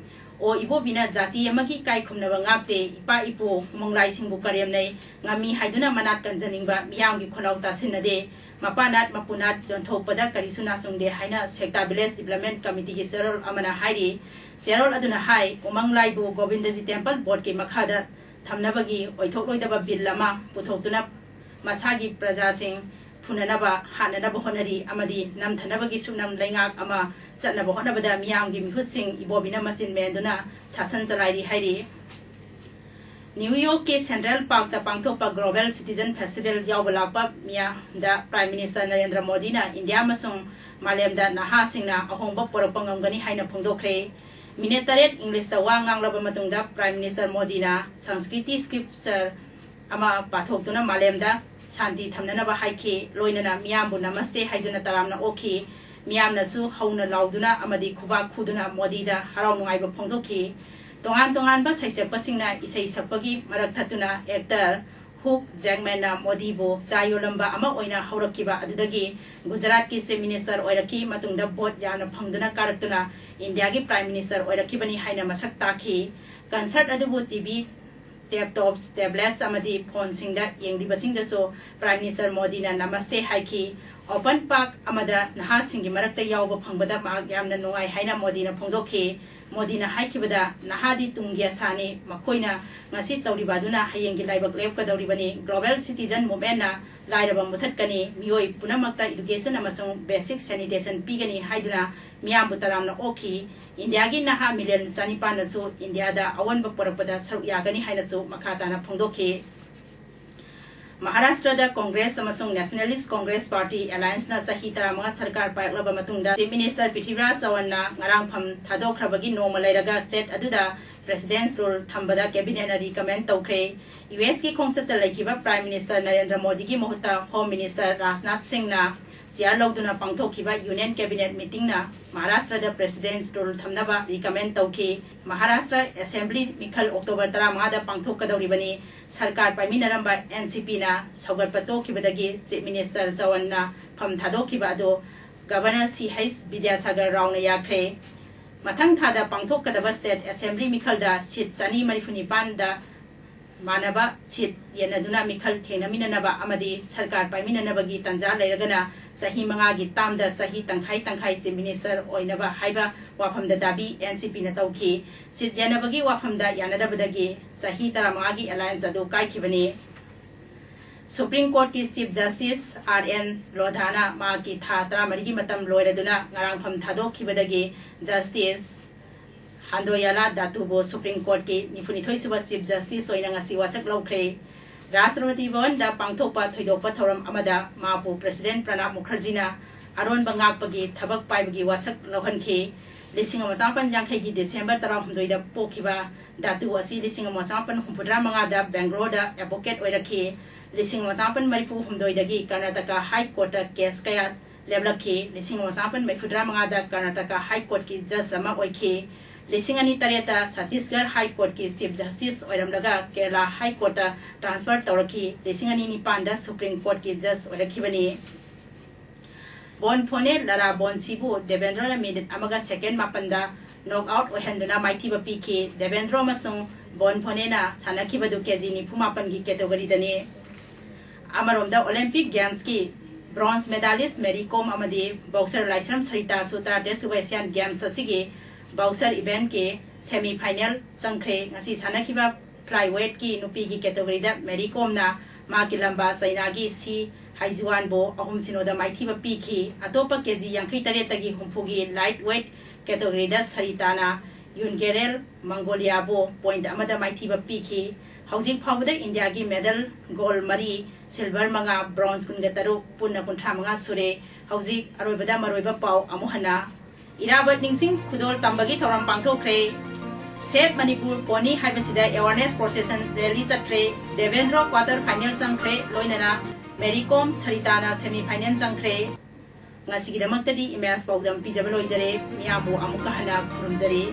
ꯑꯣ ꯏꯕꯣꯕꯤꯅ ꯖꯥꯇꯤ ꯑꯃꯒꯤ ꯏꯀꯥꯏ ꯈꯨꯝꯅꯕ ꯉꯥꯛꯇꯦ, ꯏꯄꯥ ꯏꯄꯨ ꯎꯃꯪꯂꯥꯏꯁꯤꯡꯕꯨ ꯀꯔꯦꯝꯅꯩ, ꯉꯝꯃꯤ ꯍꯥꯏꯗꯨꯅ ꯃꯅꯥꯠ ꯀꯟꯖꯅꯤꯡꯕ ꯃꯤꯌꯥꯝꯒꯤ ꯈꯣꯜꯂꯥꯎ ꯇꯥꯁꯤꯟꯅꯗꯦ꯫ ꯃꯄꯥ ꯅꯥꯠ ꯃꯄꯨ ꯅꯥꯠ ꯌꯣꯟꯊꯣꯛꯄꯗ ꯀꯔꯤꯁꯨ ꯅꯥꯆꯨꯡꯗꯦ ꯍꯥꯏꯅ ꯁꯦꯛꯇꯥ Village Development Committeeꯒꯤ ꯆꯦꯔꯣꯜ ꯑꯃꯅ ꯍꯥꯏꯔꯤ꯫ ꯆꯦꯔꯣꯜ ꯑꯗꯨꯅ ꯍꯥꯏ, ꯎꯃꯪꯂꯥꯏꯕꯨ ꯒꯣꯕꯤꯟꯗꯖꯤ Temple Boardꯀꯤ ꯃꯈꯥꯗ ꯊꯝꯅꯕꯒꯤ ꯑꯣꯏꯊꯣꯛꯂꯣꯏꯗꯕ bill ꯑꯃ ꯄꯨꯊꯣꯛꯇꯨꯅ ꯃꯁꯥꯒꯤ ꯄ꯭ꯔꯖꯥꯁꯤꯡ ꯐꯨꯅꯅꯕ, ꯍꯥꯠꯅꯅꯕ ꯍꯣꯠꯅꯔꯤ ꯑꯃꯗꯤ ꯅꯝꯊꯅꯕꯒꯤ ꯁꯨꯞꯅꯝ ꯂꯩꯉꯥꯛ ꯑꯃ ꯆꯠꯅꯕ ꯍꯣꯠꯅꯕꯗ ꯃꯤꯌꯥꯝꯒꯤ ꯃꯤꯍꯨꯠꯁꯤꯡ ꯏꯕꯣꯕꯤꯅ ꯃꯆꯤꯟ ꯃꯦꯟꯗꯨꯅ ꯁꯥꯁꯟ ꯆꯂꯥꯏꯔꯤ ꯍꯥꯏꯔꯤ꯫ New Yorkꯀꯤ Central Parkꯇ ꯄꯥꯡꯊꯣꯛꯄ Global Citizen Festival ꯌꯥꯎꯕ ꯂꯥꯛꯄ ꯃꯤꯌꯥꯝꯗ Prime Minister ꯅꯔꯦꯟꯗ꯭ꯔ ꯃꯣꯗꯤꯅ ꯏꯟꯗꯤꯌꯥ ꯑꯃꯁꯨꯡ ꯃꯥꯂꯦꯝꯗ ꯅꯍꯥꯁꯤꯡꯅ ꯑꯍꯣꯡꯕ ꯄꯨꯔꯛꯄ ꯉꯝꯒꯅꯤ ꯍꯥꯏꯅ ꯐꯣꯡꯗꯣꯛꯈ꯭ꯔꯦ꯫ Minute ꯇꯔꯦꯠ Englishꯇ ꯋꯥ ꯉꯥꯡꯂꯕ ꯃꯇꯨꯡꯗ Prime Minister ꯃꯣꯗꯤꯅ Sanskrit scripture ꯑꯃ ꯄꯥꯊꯣꯛꯇꯨꯅ ꯃꯥꯂꯦꯝꯗ ꯁꯥꯟꯇꯤ ꯊꯝꯅꯅꯕ ꯍꯥꯏꯈꯤ꯫ ꯂꯣꯏꯅꯅ ꯃꯤꯌꯥꯝꯕꯨ Namaste ꯍꯥꯏꯗꯨꯅ ꯇꯔꯥꯝꯅ ꯑꯣꯛꯈꯤ꯫ ꯃꯤꯌꯥꯝꯅꯁꯨ ꯍꯧꯅ ꯂꯥꯎꯗꯨꯅ ꯑꯃꯗꯤ ꯈꯨꯕꯥꯛ ꯈꯨꯗꯨꯅ ꯃꯣꯗꯤꯗ ꯍꯔꯥꯎ ꯅꯨꯡꯉꯥꯏꯕ ꯐꯣꯡꯗꯣꯛꯈꯤ꯫ ꯇꯣꯉꯥꯟ ꯇꯣꯉꯥꯟꯕ ꯁꯩꯁꯛꯄꯁꯤꯡꯅ ꯏꯁꯩ ꯁꯛꯄꯒꯤ ꯃꯔꯛ ꯊꯠꯇꯨꯅ actor ꯍꯨꯛ ꯖꯦꯛꯃꯦꯟꯅ ꯃꯣꯗꯤꯕꯨ ꯆꯥ ꯌꯣꯜꯂꯝꯕ ꯑꯃ ꯑꯣꯏꯅ ꯍꯧꯔꯛꯈꯤꯕ ꯑꯗꯨꯗꯒꯤ ꯒꯨꯖꯔꯥꯠꯀꯤ Chief Minister ꯑꯣꯏꯔꯛꯈꯤ꯫ ꯃꯇꯨꯡꯗ vote ꯌꯥꯝꯅ ꯐꯪꯗꯨꯅ ꯀꯥꯔꯛꯇꯨꯅ ꯏꯟꯗꯤꯌꯥꯒꯤ Prime Minister ꯑꯣꯏꯔꯛꯈꯤꯕꯅꯤ ꯍꯥꯏꯅ ꯃꯁꯛ ꯇꯥꯛꯈꯤ꯫ Concert ꯑꯗꯨꯕꯨ T V, laptops, tablets ꯑꯃꯗꯤ phoneꯁꯤꯡꯗ ꯌꯦꯡꯂꯤꯕꯁꯤꯡꯗꯁꯨ Prime Minister ꯃꯣꯗꯤꯅ Namaste ꯍꯥꯏꯈꯤ꯫ Open park ꯑꯃꯗ ꯅꯍꯥꯁꯤꯡꯒꯤ ꯃꯔꯛꯇ ꯌꯥꯎꯕ ꯐꯪꯕꯗ ꯃꯍꯥꯛ ꯌꯥꯝꯅ ꯅꯨꯡꯉꯥꯏ ꯍꯥꯏꯅ ꯃꯣꯗꯤꯅ ꯐꯣꯡꯗꯣꯛꯈꯤ꯫ ꯃꯣꯗꯤꯅ ꯍꯥꯏꯈꯤꯕꯗ, "ꯅꯍꯥꯗꯤ ꯇꯨꯡꯒꯤ ꯑꯁꯥꯅꯤ, ꯃꯈꯣꯏꯅ ꯉꯁꯤ ꯇꯧꯔꯤꯕ ꯑꯗꯨꯅ ꯍꯌꯦꯡꯒꯤ ꯂꯥꯏꯕꯛ ꯂꯦꯞꯀꯗꯧꯔꯤꯕꯅꯤ꯫ Global Citizen Movementꯅ ꯂꯥꯏꯔꯕ ꯃꯨꯊꯠꯀꯅꯤ, ꯃꯤꯑꯣꯏ ꯄꯨꯝꯅꯃꯛꯇ education ꯑꯃꯁꯨꯡ basic sanitation ꯄꯤꯒꯅꯤ" ꯍꯥꯏꯗꯨꯅ ꯃꯤꯌꯥꯝꯕꯨ ꯇꯔꯥꯝꯅ ꯑꯣꯛꯈꯤ꯫ ꯏꯟꯗꯤꯌꯥꯒꯤ ꯅꯍꯥ million ꯆꯅꯤꯄꯥꯟꯅꯁꯨ ꯏꯟꯗꯤꯌꯥꯗ ꯑꯑꯣꯟꯕ ꯄꯨꯔꯛꯄꯗ ꯁꯔꯨꯛ ꯌꯥꯒꯅꯤ ꯍꯥꯏꯅꯁꯨ ꯃꯈꯥ ꯇꯥꯅ ꯐꯣꯡꯗꯣꯛꯈꯤ꯫ ꯃꯍꯥꯔꯥꯁꯇ꯭ꯔꯗ Congress ꯑꯃꯁꯨꯡ Nationalist Congress Party Allianceꯅ ꯆꯍꯤ ꯇꯔꯥꯃꯉꯥ ꯁꯔꯀꯥꯔ ꯄꯥꯏꯔꯛꯂꯕ ꯃꯇꯨꯡꯗ Chief Minister ꯄ꯭ꯔꯤꯊꯤꯕꯤꯔꯥꯖ ꯆꯋꯟꯅ ꯉꯔꯥꯡꯐꯝ ꯊꯥꯗꯣꯛꯈ꯭ꯔꯕꯒꯤ ꯅꯣꯡꯃ ꯂꯩꯔꯒ state ꯑꯗꯨꯗ President's Rule ꯊꯝꯕꯗ Cabinetꯅ recommend ꯇꯧꯈ꯭ꯔꯦ꯫ USꯀꯤ ꯈꯣꯡꯆꯠꯇ ꯂꯩꯈꯤꯕ Prime Minister ꯅꯔꯦꯟꯗ꯭ꯔ ꯃꯣꯗꯤꯒꯤ ꯃꯍꯨꯠꯇ Home Minister ꯔꯥꯖꯅꯥꯊ ꯁꯤꯡꯅ chair ꯂꯧꯗꯨꯅ ꯄꯥꯡꯊꯣꯛꯈꯤꯕ Union Cabinet meetingꯅ ꯃꯍꯥꯔꯥꯁꯇ꯭ꯔꯗ President's Rule ꯊꯝꯅꯕ recommend ꯇꯧꯈꯤ꯫ ꯃꯍꯥꯔꯥꯁꯇ꯭ꯔ Assembly ꯃꯤꯈꯜ October ꯇꯔꯥꯃꯉꯥꯗ ꯄꯥꯡꯊꯣꯛꯀꯗꯧꯔꯤꯕꯅꯤ꯫ ꯁꯔꯀꯥꯔ ꯄꯥꯏꯃꯤꯟꯅꯔꯝꯕ NCPꯅ ꯁꯧꯒꯠꯄ ꯇꯣꯛꯈꯤꯕꯗꯒꯤ Chief Minister ꯆꯋꯟꯅ ꯐꯝ ꯊꯥꯗꯣꯛꯈꯤꯕ ꯑꯗꯨ Governor ꯁꯤ ꯍꯩꯆ ꯕꯤꯗ꯭ꯌꯥꯁꯥꯒꯔ ꯔꯥꯎꯅ ꯌꯥꯈ꯭ꯔꯦ꯫ ꯃꯊꯪ ꯊꯥꯗ ꯄꯥꯡꯊꯣꯛꯀꯗꯕ State Assembly ꯃꯤꯈꯜꯗ seat ꯆꯅꯤ ꯃꯔꯤꯐꯨ ꯅꯤꯄꯥꯟꯗ ꯃꯥꯟꯅꯕ seat ꯌꯦꯟꯅꯗꯨꯅ ꯃꯤꯈꯜ ꯊꯦꯡꯅꯃꯤꯟꯅꯅꯕ ꯑꯃꯗꯤ ꯁꯔꯀꯥꯔ ꯄꯥꯏꯃꯤꯟꯅꯅꯕꯒꯤ ꯇꯥꯟꯖꯥ ꯂꯩꯔꯒꯅ ꯆꯍꯤ ꯃꯉꯥꯒꯤ termꯗ ꯆꯍꯤ ꯇꯪꯈꯥꯏ ꯇꯪꯈꯥꯏ Chief Minister ꯑꯣꯏꯅꯕ ꯍꯥꯏꯕ ꯋꯥꯐꯝꯗ ꯗꯥꯕꯤ NCPꯅ ꯇꯧꯈꯤ꯫ Seat ꯌꯦꯟꯅꯕꯒꯤ ꯋꯥꯐꯝꯗ ꯌꯥꯅꯗꯕꯗꯒꯤ ꯆꯍꯤ ꯇꯔꯥꯃꯉꯥꯒꯤ alliance ꯑꯗꯨ ꯀꯥꯏꯈꯤꯕꯅꯤ꯫ Supreme Courtꯀꯤ Chief Justice R N Lodhana ꯃꯍꯥꯛꯀꯤ ꯊꯥ ꯇꯔꯥꯃꯔꯤꯒꯤ ꯃꯇꯝ ꯂꯣꯏꯔꯗꯨꯅ ꯉꯔꯥꯡ ꯐꯝ ꯊꯥꯗꯣꯛꯈꯤꯕꯗꯒꯤ Justice ꯍꯥꯟꯗꯣꯌꯥꯂꯥ ꯗꯥꯇꯨꯕꯨ Supreme Courtꯀꯤ ꯅꯤꯐꯨꯅꯤꯊꯣꯏꯁꯨꯕ Chief Justice ꯑꯣꯏꯅ ꯉꯁꯤ ꯋꯥꯁꯛ ꯂꯧꯈ꯭ꯔꯦ꯫ ꯔꯥꯁꯇ꯭ꯔꯄꯇꯤ ꯚꯕꯟꯗ ꯄꯥꯡꯊꯣꯛꯄ ꯊꯣꯏꯗꯣꯛꯄ ꯊꯧꯔꯝ ꯑꯃꯗ ꯃꯍꯥꯛꯄꯨ President ꯄ꯭ꯔꯅꯥꯕ ꯃꯨꯈꯔꯖꯤꯅ ꯑꯔꯣꯟꯕ ꯉꯥꯛꯄꯒꯤ ꯊꯕꯛ ꯄꯥꯏꯕꯒꯤ ꯋꯥꯁꯛ ꯂꯧꯍꯟꯈꯤ꯫ ꯂꯤꯁꯤꯡ ꯑꯃ ꯆꯃꯥꯄꯟ ꯌꯥꯡꯈꯩꯒꯤ December ꯇꯔꯥꯍꯨꯝꯗꯣꯏꯗ ꯄꯣꯛꯈꯤꯕ ꯗꯥꯇꯨ ꯑꯁꯤ ꯂꯤꯁꯤꯡ ꯑꯃ ꯆꯃꯥꯄꯟ ꯍꯨꯝꯐꯨꯇꯔꯥ ꯃꯉꯥꯗ Bangaloreꯗ advocate ꯑꯣꯏꯔꯛꯈꯤ꯫ ꯂꯤꯁꯤꯡ ꯑꯃ ꯆꯃꯥꯄꯟ ꯃꯔꯤꯐꯨ ꯍꯨꯝꯗꯣꯏꯗꯒꯤ Karnataka High Courtꯇ case ꯀꯌꯥ ꯂꯦꯞꯂꯛꯈꯤ꯫ ꯂꯤꯁꯤꯡ ꯑꯃ ꯆꯃꯥꯄꯟ ꯃꯔꯤꯐꯨꯇꯔꯥ ꯃꯉꯥꯗ Karnataka High Courtꯀꯤ judge ꯑꯃ ꯑꯣꯏꯈꯤ꯫ ꯂꯤꯁꯤꯡ ꯑꯅꯤ ꯇꯔꯦꯠꯇ ꯁꯇꯤꯁꯒꯔ ꯍꯥꯏ ꯀꯣꯔꯠꯀꯤ ꯆꯤꯐ ꯖꯁꯇꯤꯁ ꯑꯣꯏꯔꯝꯂꯒ ꯀꯦꯔꯂꯥ ꯍꯥꯏ ꯀꯣꯔꯠꯇ ꯇ꯭ꯔꯥꯟꯁꯐꯔ ꯇꯧꯔꯛꯈꯤ꯫ ꯂꯤꯁꯤꯡ ꯑꯅꯤ ꯅꯤꯄꯥꯟꯗ ꯁꯨꯄ꯭ꯔꯤꯝ ꯀꯣꯔꯠꯀꯤ ꯖꯖ ꯑꯣꯏꯔꯛꯈꯤꯕꯅꯤ꯫ ꯕꯣꯟ ꯐꯣꯅꯦ ꯂꯔꯥ ꯕꯣꯟꯁꯤꯕꯨ ꯗꯦꯕꯦꯟꯗ꯭ꯔꯣꯅ ꯃꯤꯅꯤꯠ ꯑꯃꯒ ꯁꯦꯀꯦꯟ ꯃꯥꯄꯟꯗ ꯅꯣꯛ ꯑꯥꯎꯠ ꯑꯣꯏꯍꯟꯗꯨꯅ ꯃꯥꯏꯊꯤꯕ ꯄꯤꯈꯤ꯫ ꯗꯦꯕꯦꯟꯗ꯭ꯔꯣ ꯑꯃꯁꯨꯡ ꯕꯣꯟ ꯐꯣꯅꯦꯅ ꯁꯥꯟꯅꯈꯤꯕꯗꯨ ꯀꯦꯖꯤ ꯅꯤꯐꯨ ꯃꯥꯄꯟꯒꯤ ꯀꯦꯇꯦꯒꯣꯔꯤꯗꯅꯤ꯫ ꯑꯃꯔꯣꯝꯗ ꯑꯣꯂꯤꯝꯄꯤꯛ ꯒꯦꯝꯁꯀꯤ ꯕ꯭ꯔꯣꯟꯖ ꯃꯦꯗꯥꯂꯤꯁ ꯃꯦꯔꯤ ꯀꯣꯝ ꯑꯃꯗꯤ ꯕꯣꯛꯁꯔ ꯂꯥꯏꯁ꯭ꯔꯝ ꯁꯔꯤꯇꯥꯁꯨ ꯇꯔꯥꯇꯔꯦꯠ ꯁꯨꯕ ꯑꯦꯁꯤꯌꯥꯟ ꯒꯦꯝꯁ ꯑꯁꯤꯒꯤ ꯕꯣꯛꯁꯔ ꯏꯚꯦꯟꯠꯀꯤ ꯁꯦꯃꯤ ꯐꯥꯏꯅꯦꯜ ꯆꯪꯈ꯭ꯔꯦ꯫ ꯉꯁꯤ ꯁꯥꯟꯅꯈꯤꯕ ꯐ꯭ꯂꯥꯏ ꯋꯦꯠꯀꯤ ꯅꯨꯄꯤꯒꯤ ꯀꯦꯇꯦꯒꯣꯔꯤꯗ ꯃꯦꯔꯤ ꯀꯣꯝꯅ ꯃꯥꯀꯤꯂꯝꯕꯥ ꯆꯩꯅꯥꯒꯤ ꯁꯤ ꯍꯥꯏꯖꯨꯋꯥꯟꯕꯨ ꯑꯍꯨꯝ ꯁꯤꯅꯣꯗ ꯃꯥꯏꯊꯤꯕ ꯄꯤꯈꯤ꯫ ꯑꯇꯣꯞꯄ ꯀꯦꯖꯤ ꯌꯥꯡꯈꯩ ꯇꯔꯦꯠꯇꯒꯤ ꯍꯨꯝꯐꯨꯒꯤ ꯂꯥꯏꯠ ꯋꯦꯠ ꯀꯦꯇꯦꯒꯣꯔꯤꯗ ꯁꯔꯤꯇꯥꯅ ꯌꯨꯟꯒꯦꯔꯦꯜ ꯃꯪꯒꯣꯂꯤꯌꯥꯕꯨ ꯄꯣꯏꯟꯠ ꯑꯃꯗ ꯃꯥꯏꯊꯤꯕ ꯄꯤꯈꯤ꯫ ꯍꯧꯖꯤꯛ ꯐꯥꯎꯕꯗ ꯏꯟꯗꯤꯌꯥꯒꯤ ꯃꯦꯗꯜ ꯒꯣꯜ ꯃꯔꯤ, ꯁꯤꯜꯚꯔ ꯃꯉꯥ, ꯕ꯭ꯔꯣꯟꯖ ꯀꯨꯟꯒ ꯇꯔꯨꯛ, ꯄꯨꯟꯅ ꯀꯨꯟꯊ꯭ꯔꯥ ꯃꯉꯥ ꯁꯨꯔꯦ꯫ ꯍꯧꯖꯤꯛ ꯑꯔꯣꯏꯕꯗ ꯃꯔꯣꯏꯕ ꯄꯥꯎ ꯑꯃꯨꯛ ꯍꯟꯅ꯫ ꯏꯔꯥꯕꯣꯠ ꯅꯤꯡꯁꯤꯡ ꯈꯨꯗꯣꯜ ꯇꯝꯕꯒꯤ ꯊꯧꯔꯝ ꯄꯥꯡꯊꯣꯛꯈ꯭ꯔꯦ꯫ ꯁꯦꯚ ꯃꯅꯤꯄꯨꯔ ꯄꯣꯅꯤ ꯍꯥꯏꯕꯁꯤꯗ ꯑꯦꯋꯥꯔꯅꯦꯁ ꯄ꯭ꯔꯣꯁꯦꯁꯟ ꯔꯦꯂꯤ ꯆꯠꯈ꯭ꯔꯦ꯫ ꯗꯦꯕꯦꯟꯗ꯭ꯔꯣ ꯀ꯭ꯋꯥꯇꯔ ꯐꯥꯏꯅꯦꯜ ꯆꯪꯈ꯭ꯔꯦ, ꯂꯣꯏꯅꯅ ꯃꯦꯔꯤ ꯀꯣꯝ, ꯁꯔꯤꯇꯥꯅ ꯁꯦꯃꯤ ꯐꯥꯏꯅꯦꯜ ꯆꯪꯈ꯭ꯔꯦ꯫ ꯉꯁꯤꯒꯤꯗꯃꯛꯇꯗꯤ ꯏꯃꯦꯖ ꯄꯥꯎꯗꯝ ꯄꯤꯖꯕ ꯂꯣꯏꯖꯔꯦ꯫ ꯃꯤꯌꯥꯝꯕꯨ ꯑꯃꯨꯛꯀ ꯍꯟꯅ ꯈꯨꯔꯨꯝꯖꯔꯤ꯫